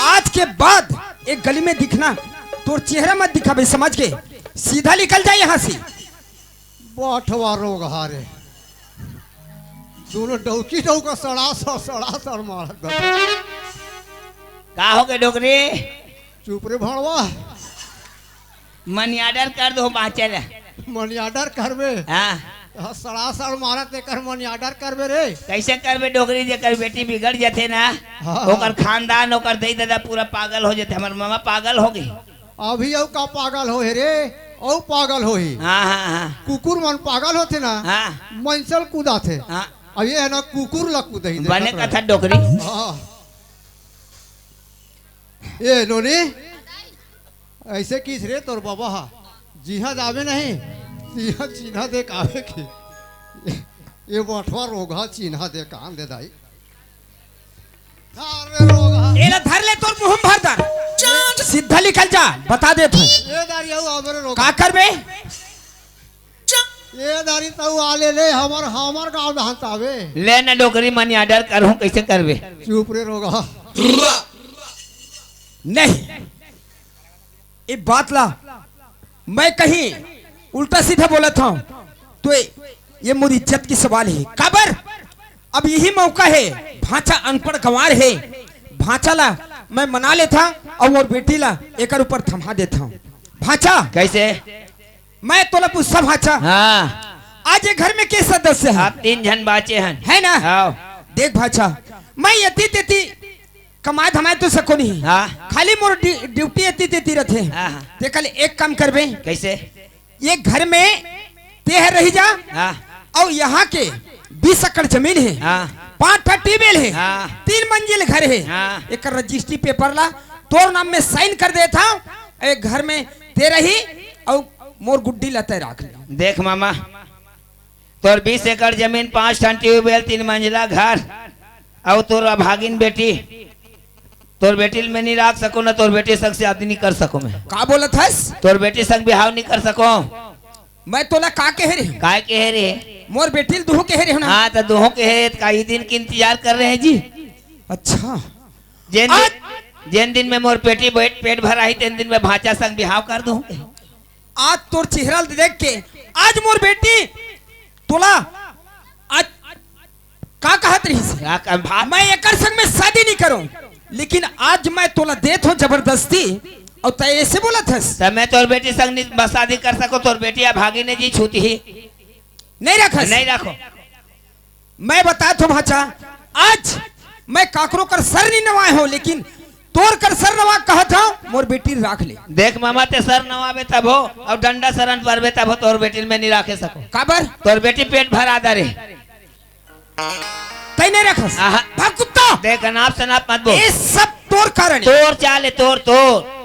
आज के बाद एक गली में दिखना, तोर चेहरा मत दिखाबे, समझ के? सीधा निकल जा यहाँ से। बठवा रोगहा रे। दोनों डौकी डौका सड़ा सड़, सड़ा सड़ मारत बा। का हो गे डोकरी? चुप रे भड़वा। मनी ऑर्डर कर दो बाँचे ले। मनी ऑर्डर करबे? हाँ। हाँ, सड़ा सड़ मारत तेकर मनी ऑर्डर करबे रे। कैसे करबे डोकरी, जेकर बेटी बिगड़ जथे ना, हाँ, हाँ। ओकर खानदान, ओकर दई ददा पूरा पागल हो जथे। हमर मामा पागल हो गे। अभी अउ का पागल होहे रे, अउ पागल होही। हाँ, हाँ, हाँ। कुकुर मन पागल होथे ना, हाँ। मइनसे ल कुदाथे। हाँ। अब ये हे ना, कुकुर ल कुदही बने देखत रहे। कथा डोकरी। हाँ। ए नोनी, ऐसे किस रे तोर बाबा हा? जिहाँ जाबे नहीं, तिहाँ चिन्हा देख आवे के। ये बठवा रोगहा चिन्हा देख आन दे दाई। धर रे रोगहा। एला धर ले, तोर मुँह भर दर। सीधा निकल जा, बता देत हूँ। ए दारी आऊ आबे रे रोगहा। का करबे? ए दारी तऊ आले ले, हमर, हमर गाँव धान ताबे। ले ना डोकरी, मनी ऑर्डर करहूँ, कैसे करबे? चुप रे रोगहा। नहीं, ये बात ला मैं कहीं उल्टा सीधा बोलत हूँ, तो ये, ये मोर इज्जत के सवाल हे। काबर? अब यही मौका हे, भांचा अनपढ़ गंवार हे, भांचा ला मैं मना लेथंव अउ मोर बेटी ला एकर ऊपर थमा देथंव। भांचा, कैसे? मैं तोला पूछथंव भांचा, हाँ। आज ये घर में के सदस्य हे? आप तीन झन बाँचे हन। हे ना? हाँ। देख भांचा, मैं एती तेती कमाए धमाए तो सकों नहीं। हाँ। खाली मोर ड्यू-, ड्यूटी एती तेती रथे। हाँ, हाँ। तेकर ले एक काम करबे। कैसे? ये घर में तेह रही जा। हाँ। अउ यहाँ के बीस एकड़ जमीन हे। हाँ। पाँच ठा ट्यूबवेल हे। हाँ। तीन मंजिल घर हे। हाँ। एकर रजिस्ट्री पेपर ला तोर नाम में साइन कर देथंव। ए घर में ते रही अउ मोर गुड्डी ला तैं राख ले। देख मामा, तोर बीस एकड़ जमीन, पांच ठन ट्यूबवेल, तीन मंजिला घर, अउ तोर अभागिन बेटी, तोर बेटी ल मैं नहीं राख सको ना, तोर बेटी संग शादी नहीं कर सको मैं। का बोलत हस? तोर बेटी संग बिहाव नहीं कर सको। मैं तोला का कहे रहे? काय कहे रहे? मोर बेटी ल दुहूं कहे रहे ना। हाँ, त दुहूं कहे रहे, त का ई दिन के इंतजार कर रहे हैं जी? अच्छा। जेन आज दिन, जेन दिन में मोर पेटी पेट, पेट भर आही, तेन दिन में भांचा संग बिहाव कर दूं। आज तोर चेहरा ल देख के, आज मोर बेटी तोला आज का कहत रहिस? का कह-, भाग। मैं एकर संग में शादी नहीं करूं, लेकिन आज मैं तोला देत हूं जबरदस्ती, अउ तैं ऐसे बोलत हस? त मैं तोर बेटी संग नहीं बस शादी कर सको, तोर बेटी अभागिन हे जी, छूतही। नहीं रखस? नहीं रखो। मैं बतात हूं भांचा, आज मैं काकरो कर सर नहीं नवाए हूं, लेकिन तोर कर सर नवा कहत हूं, मोर बेटी राख ले। देख मामा, तैं सर नवाबे तब हो, अउ डंडा सरन परबे तब हो, तोर बेटी ल मैं नहीं राखे सको। काबर? तोर बेटी पेट भर आदा रे। तैं नहीं रखस? आहा। भाग कुत्ता। देख, अनाप शनाप मत बोल। ये सब तोर कारण हे। तोर चाल हे, तोर, तोर।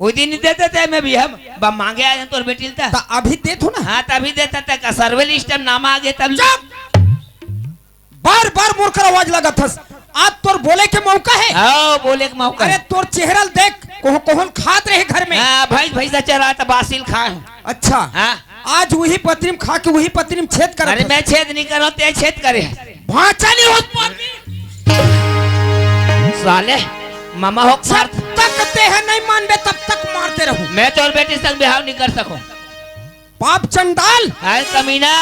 वो दिन नहीं देते थे, मैं भी हम ब-, मांगे आए हैं तोर बेटी ल त। त अभी देत हूं ना। हाँ, तभी देता था, का सर्वे लिस्ट में नाम आ गए तब। चुप! बार बार मोर कर आवाज लगाथस। आज तोर बोले के मौका हे। हाँ, बोले के मौका अरे हे। तोर चेहरा ल देख, कोह-, कोहन खात रहे घर में। हाँ, भैंस, भैंसा चरा त बासी ल खाए। अच्छा। हाँ। आज वही पतरी म खा के वही पतरी म छेद करत अरे हस। मैं छेद नहीं करो, तैं छेद करे। भांचा नहीं होस पापी। साले, मामा हो जब मार। तक तैं ह नहीं मानबे, तब तक मारते रहूं। मैं तोर बेटी संग बिहाव नहीं कर सको। पाप चंडाल। अरे कमीना,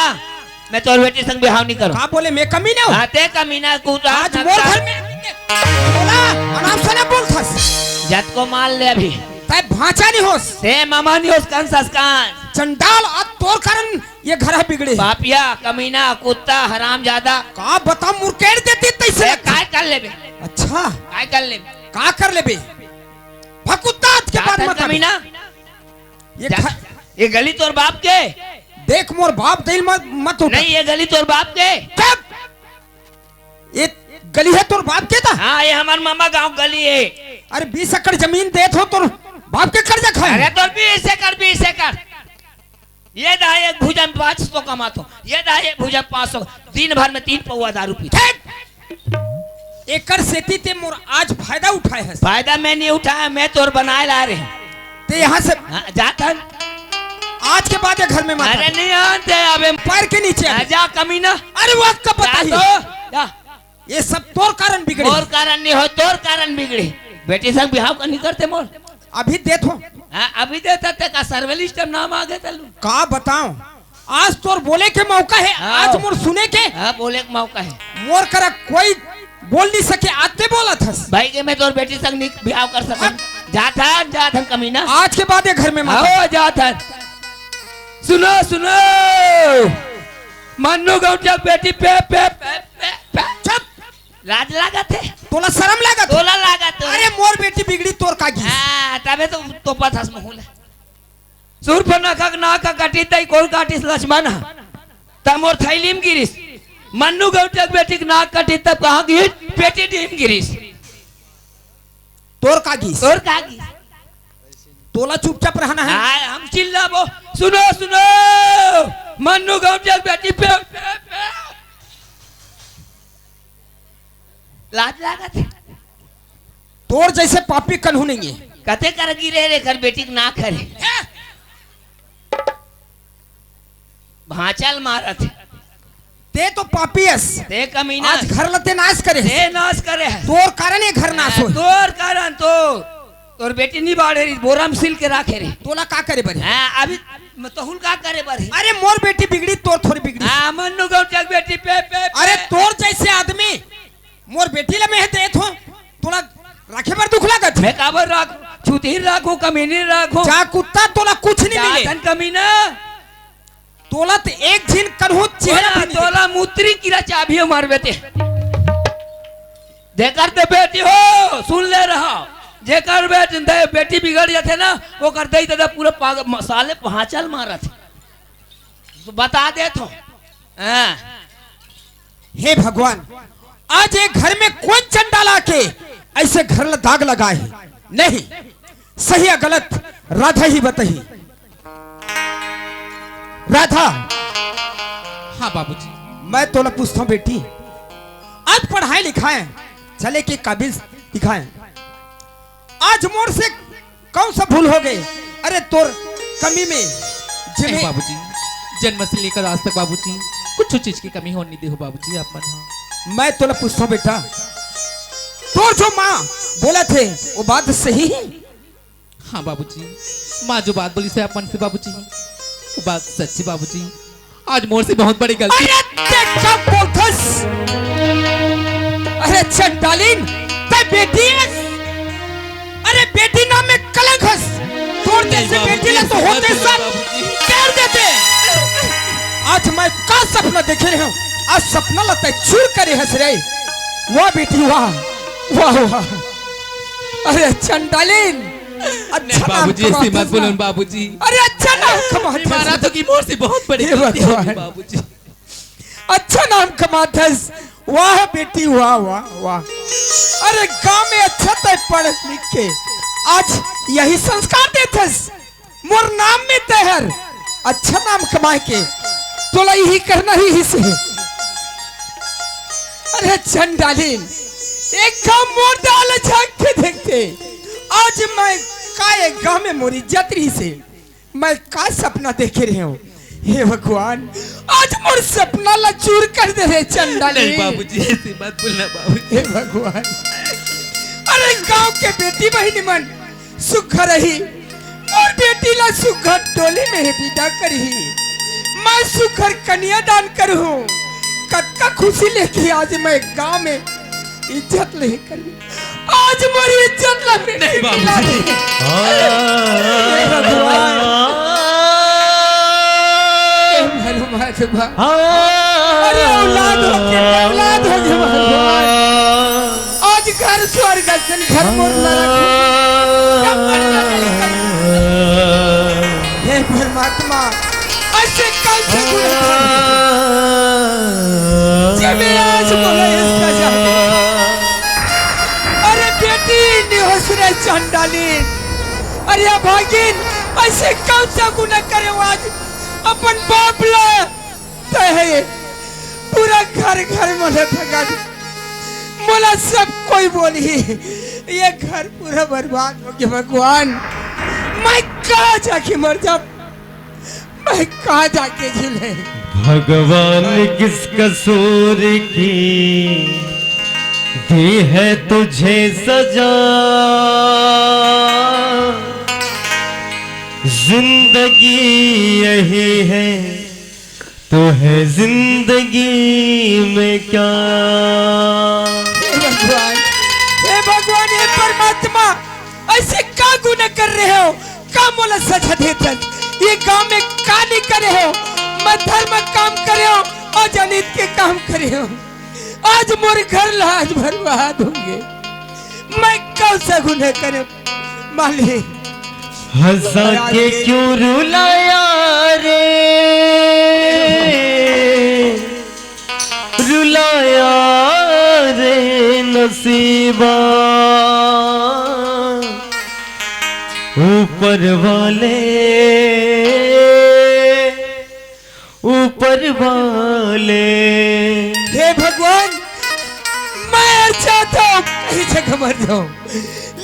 मैं तोर बेटी संग बिहाव नहीं करो। का बोले, मैं कमीना हूं? हाँ, तैं कमीना, तू तो आज आज मोर घर में बोला, अनाप शनाप बोलथस। जतको मार ले अभी। तैं भांचा नहीं होस। तैं मामा नहीं होस, कंस अस कंस। चंडाल, आज तोर कारण ये घर ह बिगड़े। पापिया, कमीना, कुत्ता, हरामजादा। का बता, मुरकेट देती तैसे ए, लगता। काय कर लेबे? अच्छा। काय कर लेबे? का कर लेबे? भकुत्ता आज के बाद जाथन मत आबे। कमीना। ये जा, घर ये गली तोर बाप के? देख मोर बाप दिल मत, मत उठा। नहीं, ये गली तोर बाप के? चुप। ये गली हे तोर बाप के त? हाँ, ये हमर मामा गांव गली हे। अरे बीस एकड़ जमीन देत हूं तोर बाप के कर्जा खाए। अरे तोर बीस एकड़, बीस एकड़। ये दहा एक भुजा में पाँच सौ कमात हूं, ये दहा एक भुजा पाँच सौ, दिन भर में तीन पौवा दारू पीत हूं। एकर सेती तैं मोर आज फायदा उठाए हस। फायदा मैं नहीं उठाया, मैं तोर बनाए ला रहे। तैं यहां से हाँ, जाथन। आज के बाद ये घर में मत अरे आ। नहीं आन तैं अबे। पैर के नीचे आ। जा कमीना। अरे वो का पता जा ही। तो, जा। ये सब तोर कारण बिगड़े। मोर कारण नहीं हो, तोर कारण बिगड़े। बेटी संग बिहाव का नहीं करते मोर। अभी देत हूं। हाँ, अभी देता तैं का सर्वे लिस्ट में नाम आ गए तलू। का बताऊं, आज तोर बोले के मौका हे, हाँ। आज मोर सुने के। हाँ, बोले के मौका हे। मोर करा कोई बोल नहीं सके, आज तैं बोलत हस। भाई के मैं तोर बेटी संग नहीं बिहाव कर सकूं। अब जाथन, जाथन कमीना। आज के बाद ये घर में मत आओ, जाथन। सुनो, सुनो। मन्नू गौटिया बेटी पे, पे, पे, पे, पे। चुप। लाज लागत हे? तोला शरम लागत हे? तोला लागत हे? अरे मोर बेटी बिगड़ी तोर का गिस? हाँ, तबे तो तोपत हस मुंह ले। सुरपनखा के नाक कटिस त कोन काटिस लक्ष्मण ह? त मोर थैली म गिरिस। मन्नू गौटिया के बेटी के नाक कटिस तब कहां गिरिस? पेटी डीह म गिरिस। तोर का गिस? तोर का गिस? तोला चुपचाप रहना हे। हाँ, हम चिल्लाबो। सुनो, सुनो। मन्नू गौटिया के बेटी पे, पे, पे। लाज लागत हे। तोर जैसे पापी कन्हू नहीं हे। कते कर गिरे रे कर बेटी के नाक हरे। भांचा ल मारत हे। तैं तो पापी हस। तैं कमीना। आज घर ल तैं नाश करे हस। तैं नाश करे हस। तोर कारण ये घर नाश होय। तोर कारण तो। तोर बेटी नहीं बाढ़े रही, बोरा में सिल के राखे रही। तोला का करे बर हे? हाँ, अभी म-, तोहुल का करे बर हे? अरे मोर बेटी बिगड़ी, तोर थोड़ी बिगड़ी। हाँ, मन्नू गौटिया के बेटी पे, पे, पे। अरे तोर जैसे आदमी मोर बेटी ला मैं देत हूं, तोला राखे बर दुख लागत हे? मैं काबर राख, छुतही राखूं, कमीनी राखूं। जा कुत्ता, तोला कुछ नहीं मिले। जाथन कमीना। तोला त एक झिन कन्हू चेहरा तोला, भी नहीं तोला मुतरी कीरा चाबियो मारबे ते। जेकर ते बेटी हो, सुन ले रहा। जेकर बेट-, दे-, बेटी बिगड़ जाथे ना, ओकर दई ददा पूरा पाग-, म-, साले भांचा ल मारत हे। तो बता देत हूं। हाँ। हे भगवान, आज ये घर में कोन चंडाल आके ऐसे घर ल दाग लगाए हे? नहीं, सही या गलत राधा ही बताही। था। हाँ बाबूजी। मैं तोला पूछता हूँ बेटी, आज पढ़ाए लिखाए चले के काबिल दिखाए, आज मोर से कौन सा भूल हो गए? अरे तोर कमी में नहीं जिमे बाबूजी, जन्म से लेकर आज तक बाबूजी कुछ चीज की कमी होने नहीं दे हो बाबूजी आप मन ह। मैं तोला पूछता हूँ बेटा, तोर जो माँ बोला थे वो बात सही है? हाँ बाबूजी, माँ जो बात बोली से आप मन से बाबूजी, वो बात सच्ची बाबूजी। आज मोर से बहुत बड़ी गलती। अरे ते का बोलथस? अरे चंडालिन, ते बेटी हस? अरे बेटी नाम में कलंक हस। तोर जैसे बेटी ला तो होते सर कर देते। आज मैं का सपना देखे रहे हूँ, आज सपना ला तय चूर करे हस रे। वाह बेटी वाह, वाह वाह। अरे चंडालिन, अच्छा नाम बाबूजी, ऐसी मत बोलन बाबूजी। अरे अच्छा नाम कमाथस। मारा तो कि मोर से बहुत बड़ी गलती हो गई बाबूजी। अच्छा नाम कमाथस। वाह बेटी वाह, वाह वाह। अरे गांव में अच्छा तय पढ़ लिख के आज यही संस्कार देथस। मोर नाम में तय हर अच्छा नाम कमाए के तोला यही करना ही, ही से। अरे चंडालिन, एक गांव मोर दाल झांक के देखते, आज मैं का एक गांव में मोर इज्जत रही से। मैं का सपना देखे रहे हूँ? हे भगवान, आज मोर सपना ला चूर कर दे रे चंडाली। नहीं बाबूजी, ऐसी मत बोलना बाबूजी। हे भगवान, अरे गांव के बेटी बहिनी मन सुख रही, मोर बेटी ला सुघर डोली में ही विदा करही। मैं सुघर कन्यादान करहूँ। कतका खुशी लेके आज मैं गांव में इज्जत नहीं करी। आज मोर इज्जत ला मिट्टी नहीं मिला बाबूजी। दे। हे भगवान। हे भगवान। अरे औलाद हो के औलाद हो के भगवान। आज घर स्वर्ग असन घर मोर नरक हो। हे परमात्मा, ऐसे कौन से गुनाह करे? जे मैं आज बोला इसका जाने। अरे बेटी, निहोश रे चंडाली। अरे अभागिन, ऐसे कौन सा गुनाह करे हो आज? अपन बाप ला तय है, पूरा घर घर मोला भगा दे। मोला सब कोई बोली, ये घर पूरा बर्बाद हो गया भगवान। मैं कहाँ जाके मर जाऊँ? मैं कहाँ जाके जी ले? भगवान किस कसूर की दी है तुझे सजा? जिंदगी यही है तो है जिंदगी में क्या? हे भगवान, हे भगवान, हे परमात्मा, ऐसे का गुनाह कर रहे हो? का मोला सजा देथस? ये गांव में का नहीं करे हो? मैं धर्म काम करे हो और अनित के काम करे हो। आज मोर घर ला आज बर्बाद होगे। मैं कौन सा गुनाह करे मालिक? हंसा के क्यों रुलाया रे, रुलाया रे नसीबा। ऊपर वाले, ऊपर वाले। हे भगवान, मैं हर चाहता हूँ कहीं जगह मर जाऊँ,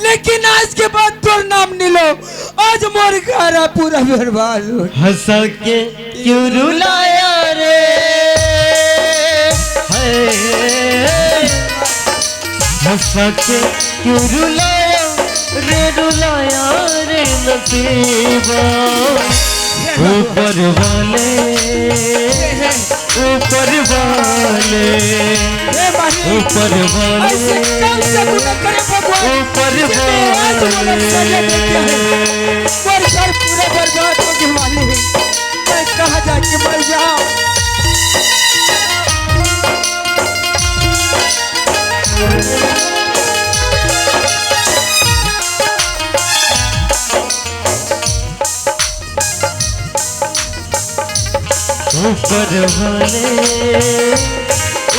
लेकिन आज के बाद तोर नाम नहीं लो। आज मोर घर पूरा बर्बाद हो। हंसा के क्यों रुलाया रे, हाय। हंसा के क्यों रुलाया रे, रुलाया रे नसीबा। ऊपर वाले, ऊपर वाले, हे मालिक, ऊपर वाले, ऐसे कौन सा गुनाह करे भगवान, ऊपर जिसने आज वाले। मोला सजा देते हैं। मोर घर पूरा बर्बाद हो गया मालिक, मैं कहाँ जाके मर जाऊँ? ऊपर वाले,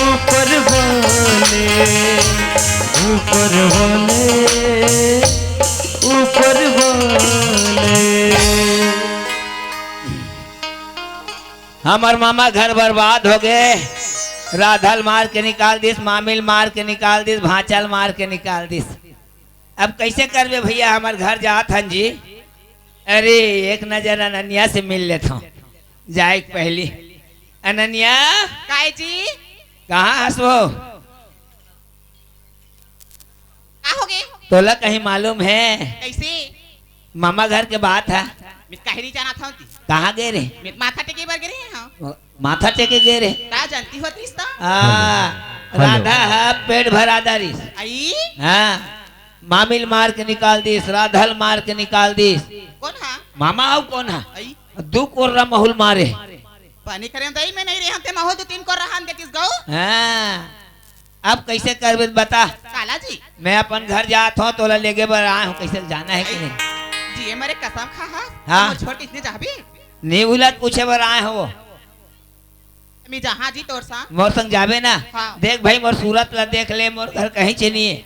ऊपर वाले, ऊपर वाले, ऊपर वाले। हमर मामा घर बर्बाद हो गे। राधा ल मार के निकाल दिस, मामी ल मार के निकाल दिस, भांचा ल मार के निकाल दिस। अब कइसे करबे भइया, हमर घर जात हन जी। अरे, एक नजर अनन्या से मिल लेथंव, जाए के पहिली। अनन्या, काय जी? कहाँ हस वो? का हो गे? तोला कहीं मालूम हे? कइसे? मामा घर के बात हे। मैं काहे नहीं जानत हंव जी। कहाँ गे रहे? मैं माथा टेके बर गे रहे हंव। माथा टेके गे रहे। का जानती होतिस त? हाँ, हेलो। राधा ह पेट भरा डारिस। आई? हाँ, मामी ल मार के निकाल दिस, राधा ल मार के निकाल दिस। कोन ह? मामा अउ कोन ह? आई? दू कोर्रा महूं ल मारे। पानी करे दई में नहीं रहे हंव ते महूं दू तीन कोर्रा हन देतिस गऊ। हाँ, अब कइसे करबे बता। काला जी? मैं अपन घर जात हंव, तोला लेगे बर आए हंव, कइसे जाना हे कि नहीं? जिए मरे कसम खा हा। हाँ। मोर छोटी इतने चाहबे? नहीं उलट पूछे बर आए हंव वो। मैं जहाँ जी तोर संग। मोर संग जाबे ना? हाँ। देख भाई, मोर सूरत ला देख ले, मोर घर कहीं चे नहीं हे।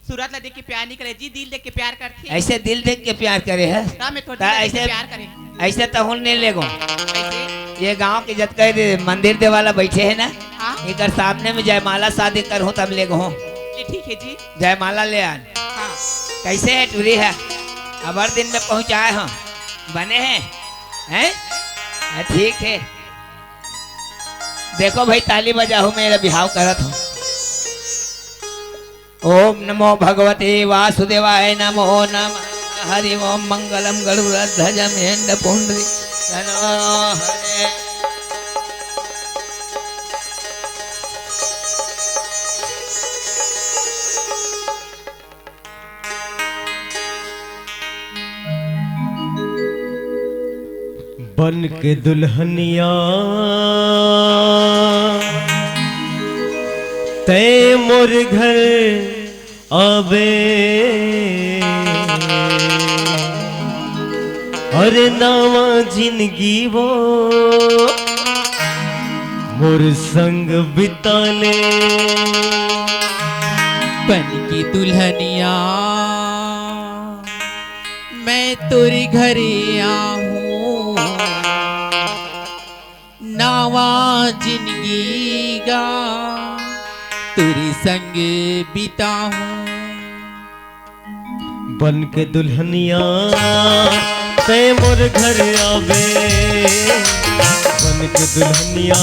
सूरत ला देख के प्यार नहीं करे जी, दिल देख के प्यार करथे। अइसे दिल देख के प्यार करे हे? ता मैं थोड़ी त दिल देख के अइसे, प्यार करे। अइसे त हूं नहीं लेगों। कइसे? ये गांव के जतका ये मंदिर देवाला बइठे हे ना, हाँ। एकर सामने में जयमाला शादी करहूं तब लेगों। ये ठीक हे जी। जयमाला ले आन। हाँ। कइसे हे टूरी ह? अब्बड़ दिन में पहुंचाए हंव। बने हे? हैं? हाँ, ठीक हे। देखो भाई, ताली बजाहू, मैं बिहाव करत हंव। ओम नमो भगवते वासुदेवाय नमो नमः। हरि ओम। मंगलम गरुड़ध्वजम हेंड पुंडरी। बन के दुल्हनिया तैं मोर घर आबे, अरे नवा जिनगी वो मोर संग बिता ले। बन की दुल्हनिया मैं तोरे घरे आहूं, नवा जिनगी गा तोरे संग बिताहूं। बन के दुल्हनिया तैं मोर घर आबे, बन के दुल्हनिया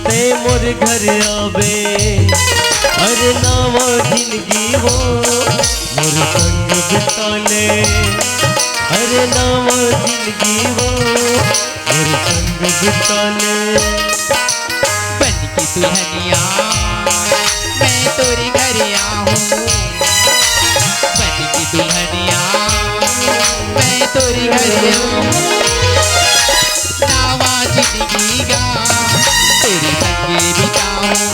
तैं मोर घर आबे, अरे नवा जिनगी वो मोर संग बिता ले, अरे नवा जिनगी वो मोर संग बिता ले। बन की दुल्हनिया मैं तोरे घर आहूं, बन की दुल्हनिया मैं तोरे घर आहूं, नवा जिनगी गा तोरे संग बिताहूं,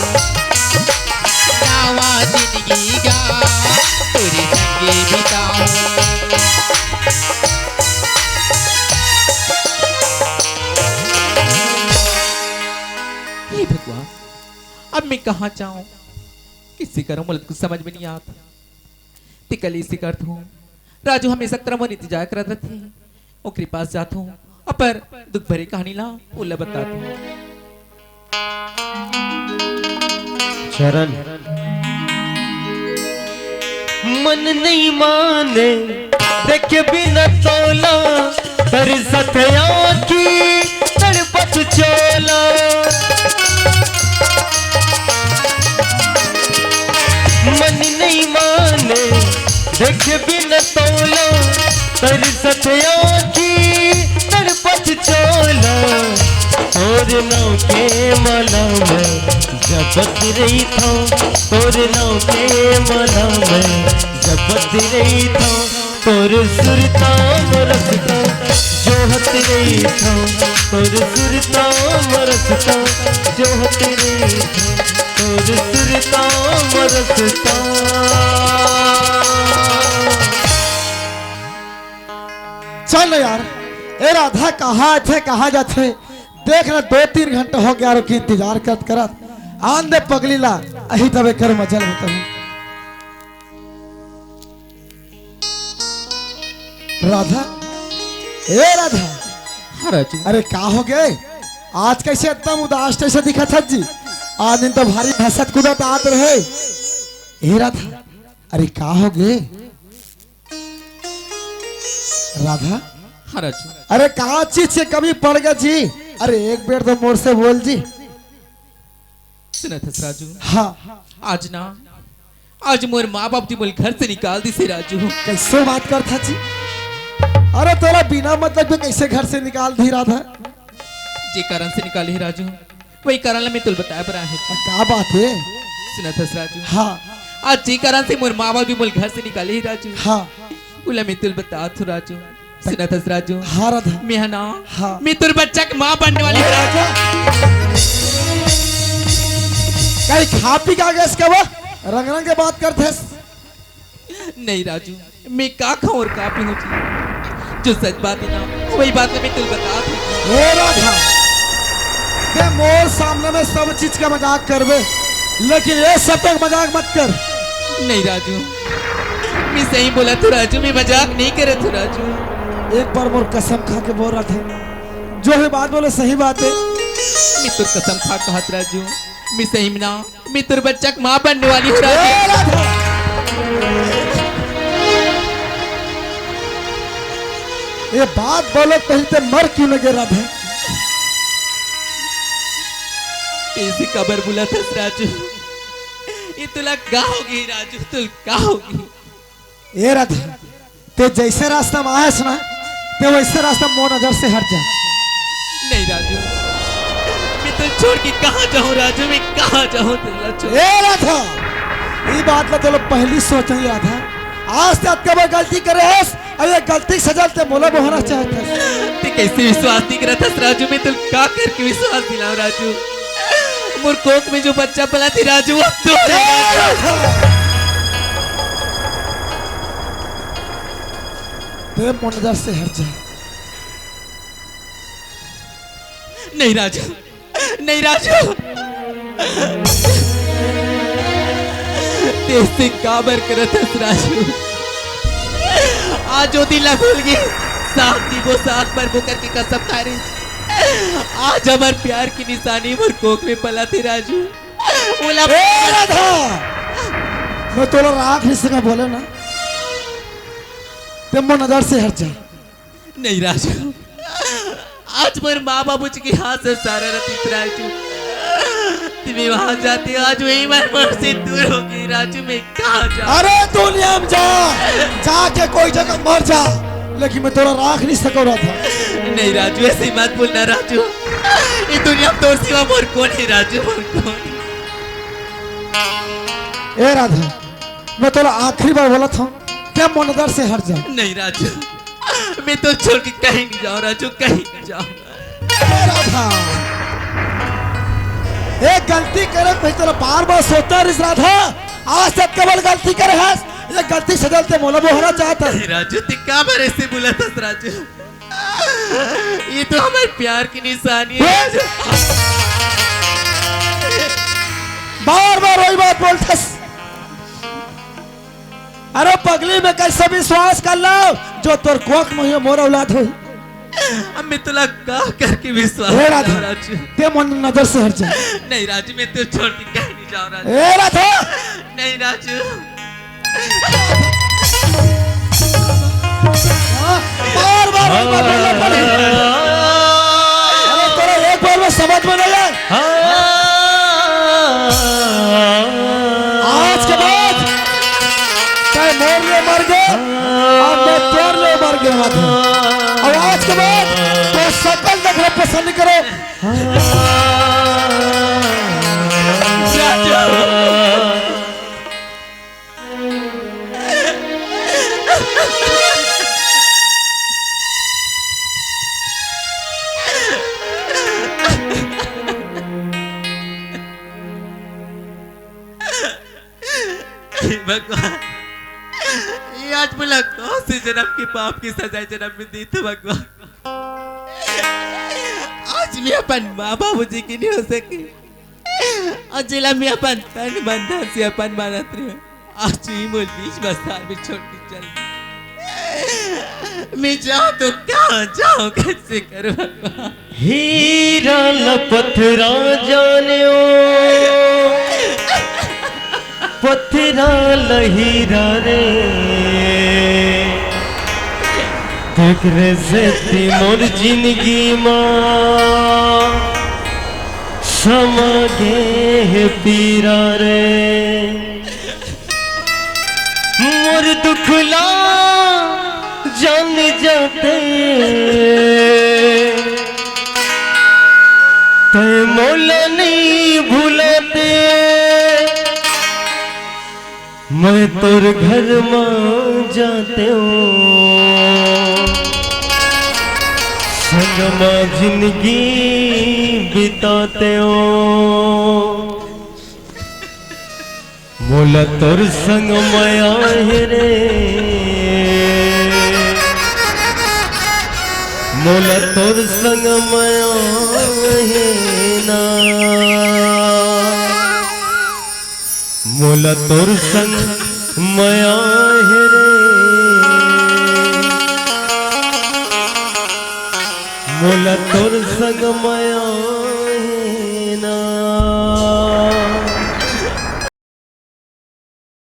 नवा जिनगी गा तोरे संग बिताहूं। हे भगवान, अब मैं कहाँ जाऊं, किसे करूं, मोला कुछ समझ में नहीं आता। ते कल इसे करत हूं, राजू हमेशा तरह मोर इंतजार करत रथे, ओकरे पास जात हूं, अपन दुख भरे कहानी ला ओला बतात हूं। चरण। मन नहीं माने देखे बिना तोला, तरसत आँखी तड़पत चोला। मन नहीं माने देखे बिना तोला, तरसत आँखी तड़पत चोला। तोर नाव के माला मैं जपत रहिथंव, तोर नाव के माला मैं जपत रहिथंव। तोर सुरता मोर रसता जोहत रहिथंव, तोर सुरता मोर रसता जोहत रहिथंव, तोर सुरता मोर रसता। चल न यार, ए राधा कहाँ आथे, कहाँ जाथे? देख न, दो तीन घंटा हो गया, रुकी इंतजार करत करत। आन दे पगली ला, अही तबे कर मजा लेता हूँ। राधा, ए राधा। हाँ राजू। अरे का हो गे? आज कइसे एकदम उदास जइसे दिखत हस जी? आन दिन तो भारी हंसत कूदत आत रहे। ए राधा, अरे का हो गे राधा? हाँ राजू। अरे का चीज के कमी पड़ गे जी? अरे एक बेर तो मोर से बोल जी। सुनत हस राजू? हाँ। आज ना, आज मोर माँ बाप जी मोला घर से निकाल दिस हे राजू। कइसे बात करत हस जी? अरे तोला बिना मतलब के कइसे घर से निकाल दिस राधा? जे कारण से निकाले हे राजू, वही कारण ला मैं तोला बताए बर आए हंव। का बात हे? सुनत हस राजू? हाँ। आज जे कारण से मोर माँ बाप जी मोला घर से निकाले हे राजू, हाँ। ओला मैं तोला बतात हंव राजू। सुनत हस राजू? हाँ राधा। मैं हा ना, हाँ। मैं तोर बच्चा के माँ बनने वाली हंव राजू। कहीं खा पी के आ गेस का वो? रंग रंग के बात करत हस। नहीं राजू, मैं का खाऊं अउ का पीऊं जी? जो सच बात हे ना, वही बात ला मैं तोला बतात हंव। ए राधा, ते मोर सामने में सब चीज के मजाक करबे, लेकिन ए सब के मजाक मत कर। नहीं राजू, मैं सही बोलत हंव राजू, मैं मजाक नहीं करत हंव राजू। एक बार मोर कसम खा के बोल राधा, जो भी बात बोले सही बात हे। मैं तोर कसम खा के कहत हंव राजू, मैं सही में ना मैं तोर बच्चा के माँ बनने वाली हंव राजू। ए राधा! ये बात बोले पहले ते मर क्यों न गे राधा? अइसे काबर बोलत हस राजू? ये तोला का होगे राजू, तोला का होगे? ए राधा, ते जइसे रास्ता में आए हस ना, ते वइसे रास्ता मोर नजर से हट जा। नहीं राजू, मैं तोला छोड़ के कहाँ जाऊँ राजू, मैं कहाँ जाऊँ तोला छोड़? ए राधा, ये बात ला तोला पहली सोचना ही राधा। आज तक कब गलती करे हस, अउ ये गलती के सजा ते मोला बोहना चाहत हस। ते कइसे विश्वास नहीं करत हस राजू, मैं तोला का करके विश्वास दिलाऊं राजू? मोर कोख में जो बच्चा पला थे राजू, वो तो ए राधा! ते मोर नजर से हट जा। नहीं राजू, नहीं राजू, ते अइसे काबर करत हस राजू? आज ओ दिन ला भूल गे, साथ जीबो साथ मरबो करके कसम खाए रहे। आज हमर प्यार के निशानी मोर कोख में पला थे राजू। ओला ए राधा, मैं तोला राख नहीं सका बोले ना, ते मोर नजर से हट जा। नहीं राजू, आज मोर माँ बाबू जी के हाथ से सारा रतीत राजू, ते मैं वहाँ जाते आज वही मर मर से दूर होगी राजू, मैं कहाँ जाऊँ? अरे दुनिया में जा, जाके कोई जगह मर जा, लेकिन मैं तोला राख नहीं सको राधा। नहीं राजू, अइसे मत बोलना राजू, ये दुनिया में तोर सिवा मोर कोन हे राजू, मोर कोन? ए राधा, मैं तोला आखिरी बार बोलत हंव, ते मोर नजर से हट जा। नहीं राजू, मैं तोला छोड़ के कहीं नहीं जाऊँ राजू, कहीं नहीं जाऊँ। ए राधा, ए गलती करे भाई तोला बार बार सोचना रिस राधा, आज तक केवल गलती करे हस, ये गलती सजा ते मोला बोहना चाहत हस। नहीं राजू, ते काबर अइसे बोलत हस राजू? ये तो हमर प्यार के निशानी हे। बार बार वही बात बोलत हस। अरे पगली, मैं कइसे विश्वास कर लव, जो तोर कोख में हे मोर औलाद होही। अब मैं तोला का करके विश्वास ए राधा, राजू? ते मोर नजर से हट जा। नहीं राजू, मैं तोला छोड़ के कहीं नहीं जाऊँ राजू। ए राधा! नहीं राजू। हाँ, बार बार एक बार बोलना पड़े। अरे तोरा एक बार में समझ में नहीं आए। आज के बाद तैं मोर लिए मर गे, अब मैं तोर लिए मर गे। अब आज के बाद तो सकल देखना पसंद करे। हे भगवान, ये आज मोला कौन से जन्म के पाप के सजा जन्म में दे तो भगवान। आज मैं अपन माँ बाबूजी की नहीं हो सकी, अउ जेला मैं अपन तन मन धन से अपन मानत रहेंव, आज ही मोर बीच बस्तार में छोड़ के चल दे। मैं जाऊँ तो का जाओ, कैसे करो भगवान? हीरा ल पथरा जानेव, पथरा ल हीरा रे। तेकरे सेती मोर जिनगी म समा गे हे पीरा रे। मोर दुख ला जान जाते, तै मोला नइ भुलाते। मैं तोर घर म जातेव, संग म जिनगी बितातेव। मोला तोर संग मया हे रे, मोला तोर संग मया हे ना। मोला तोर संग मया हे रे, मोला तोर संग मया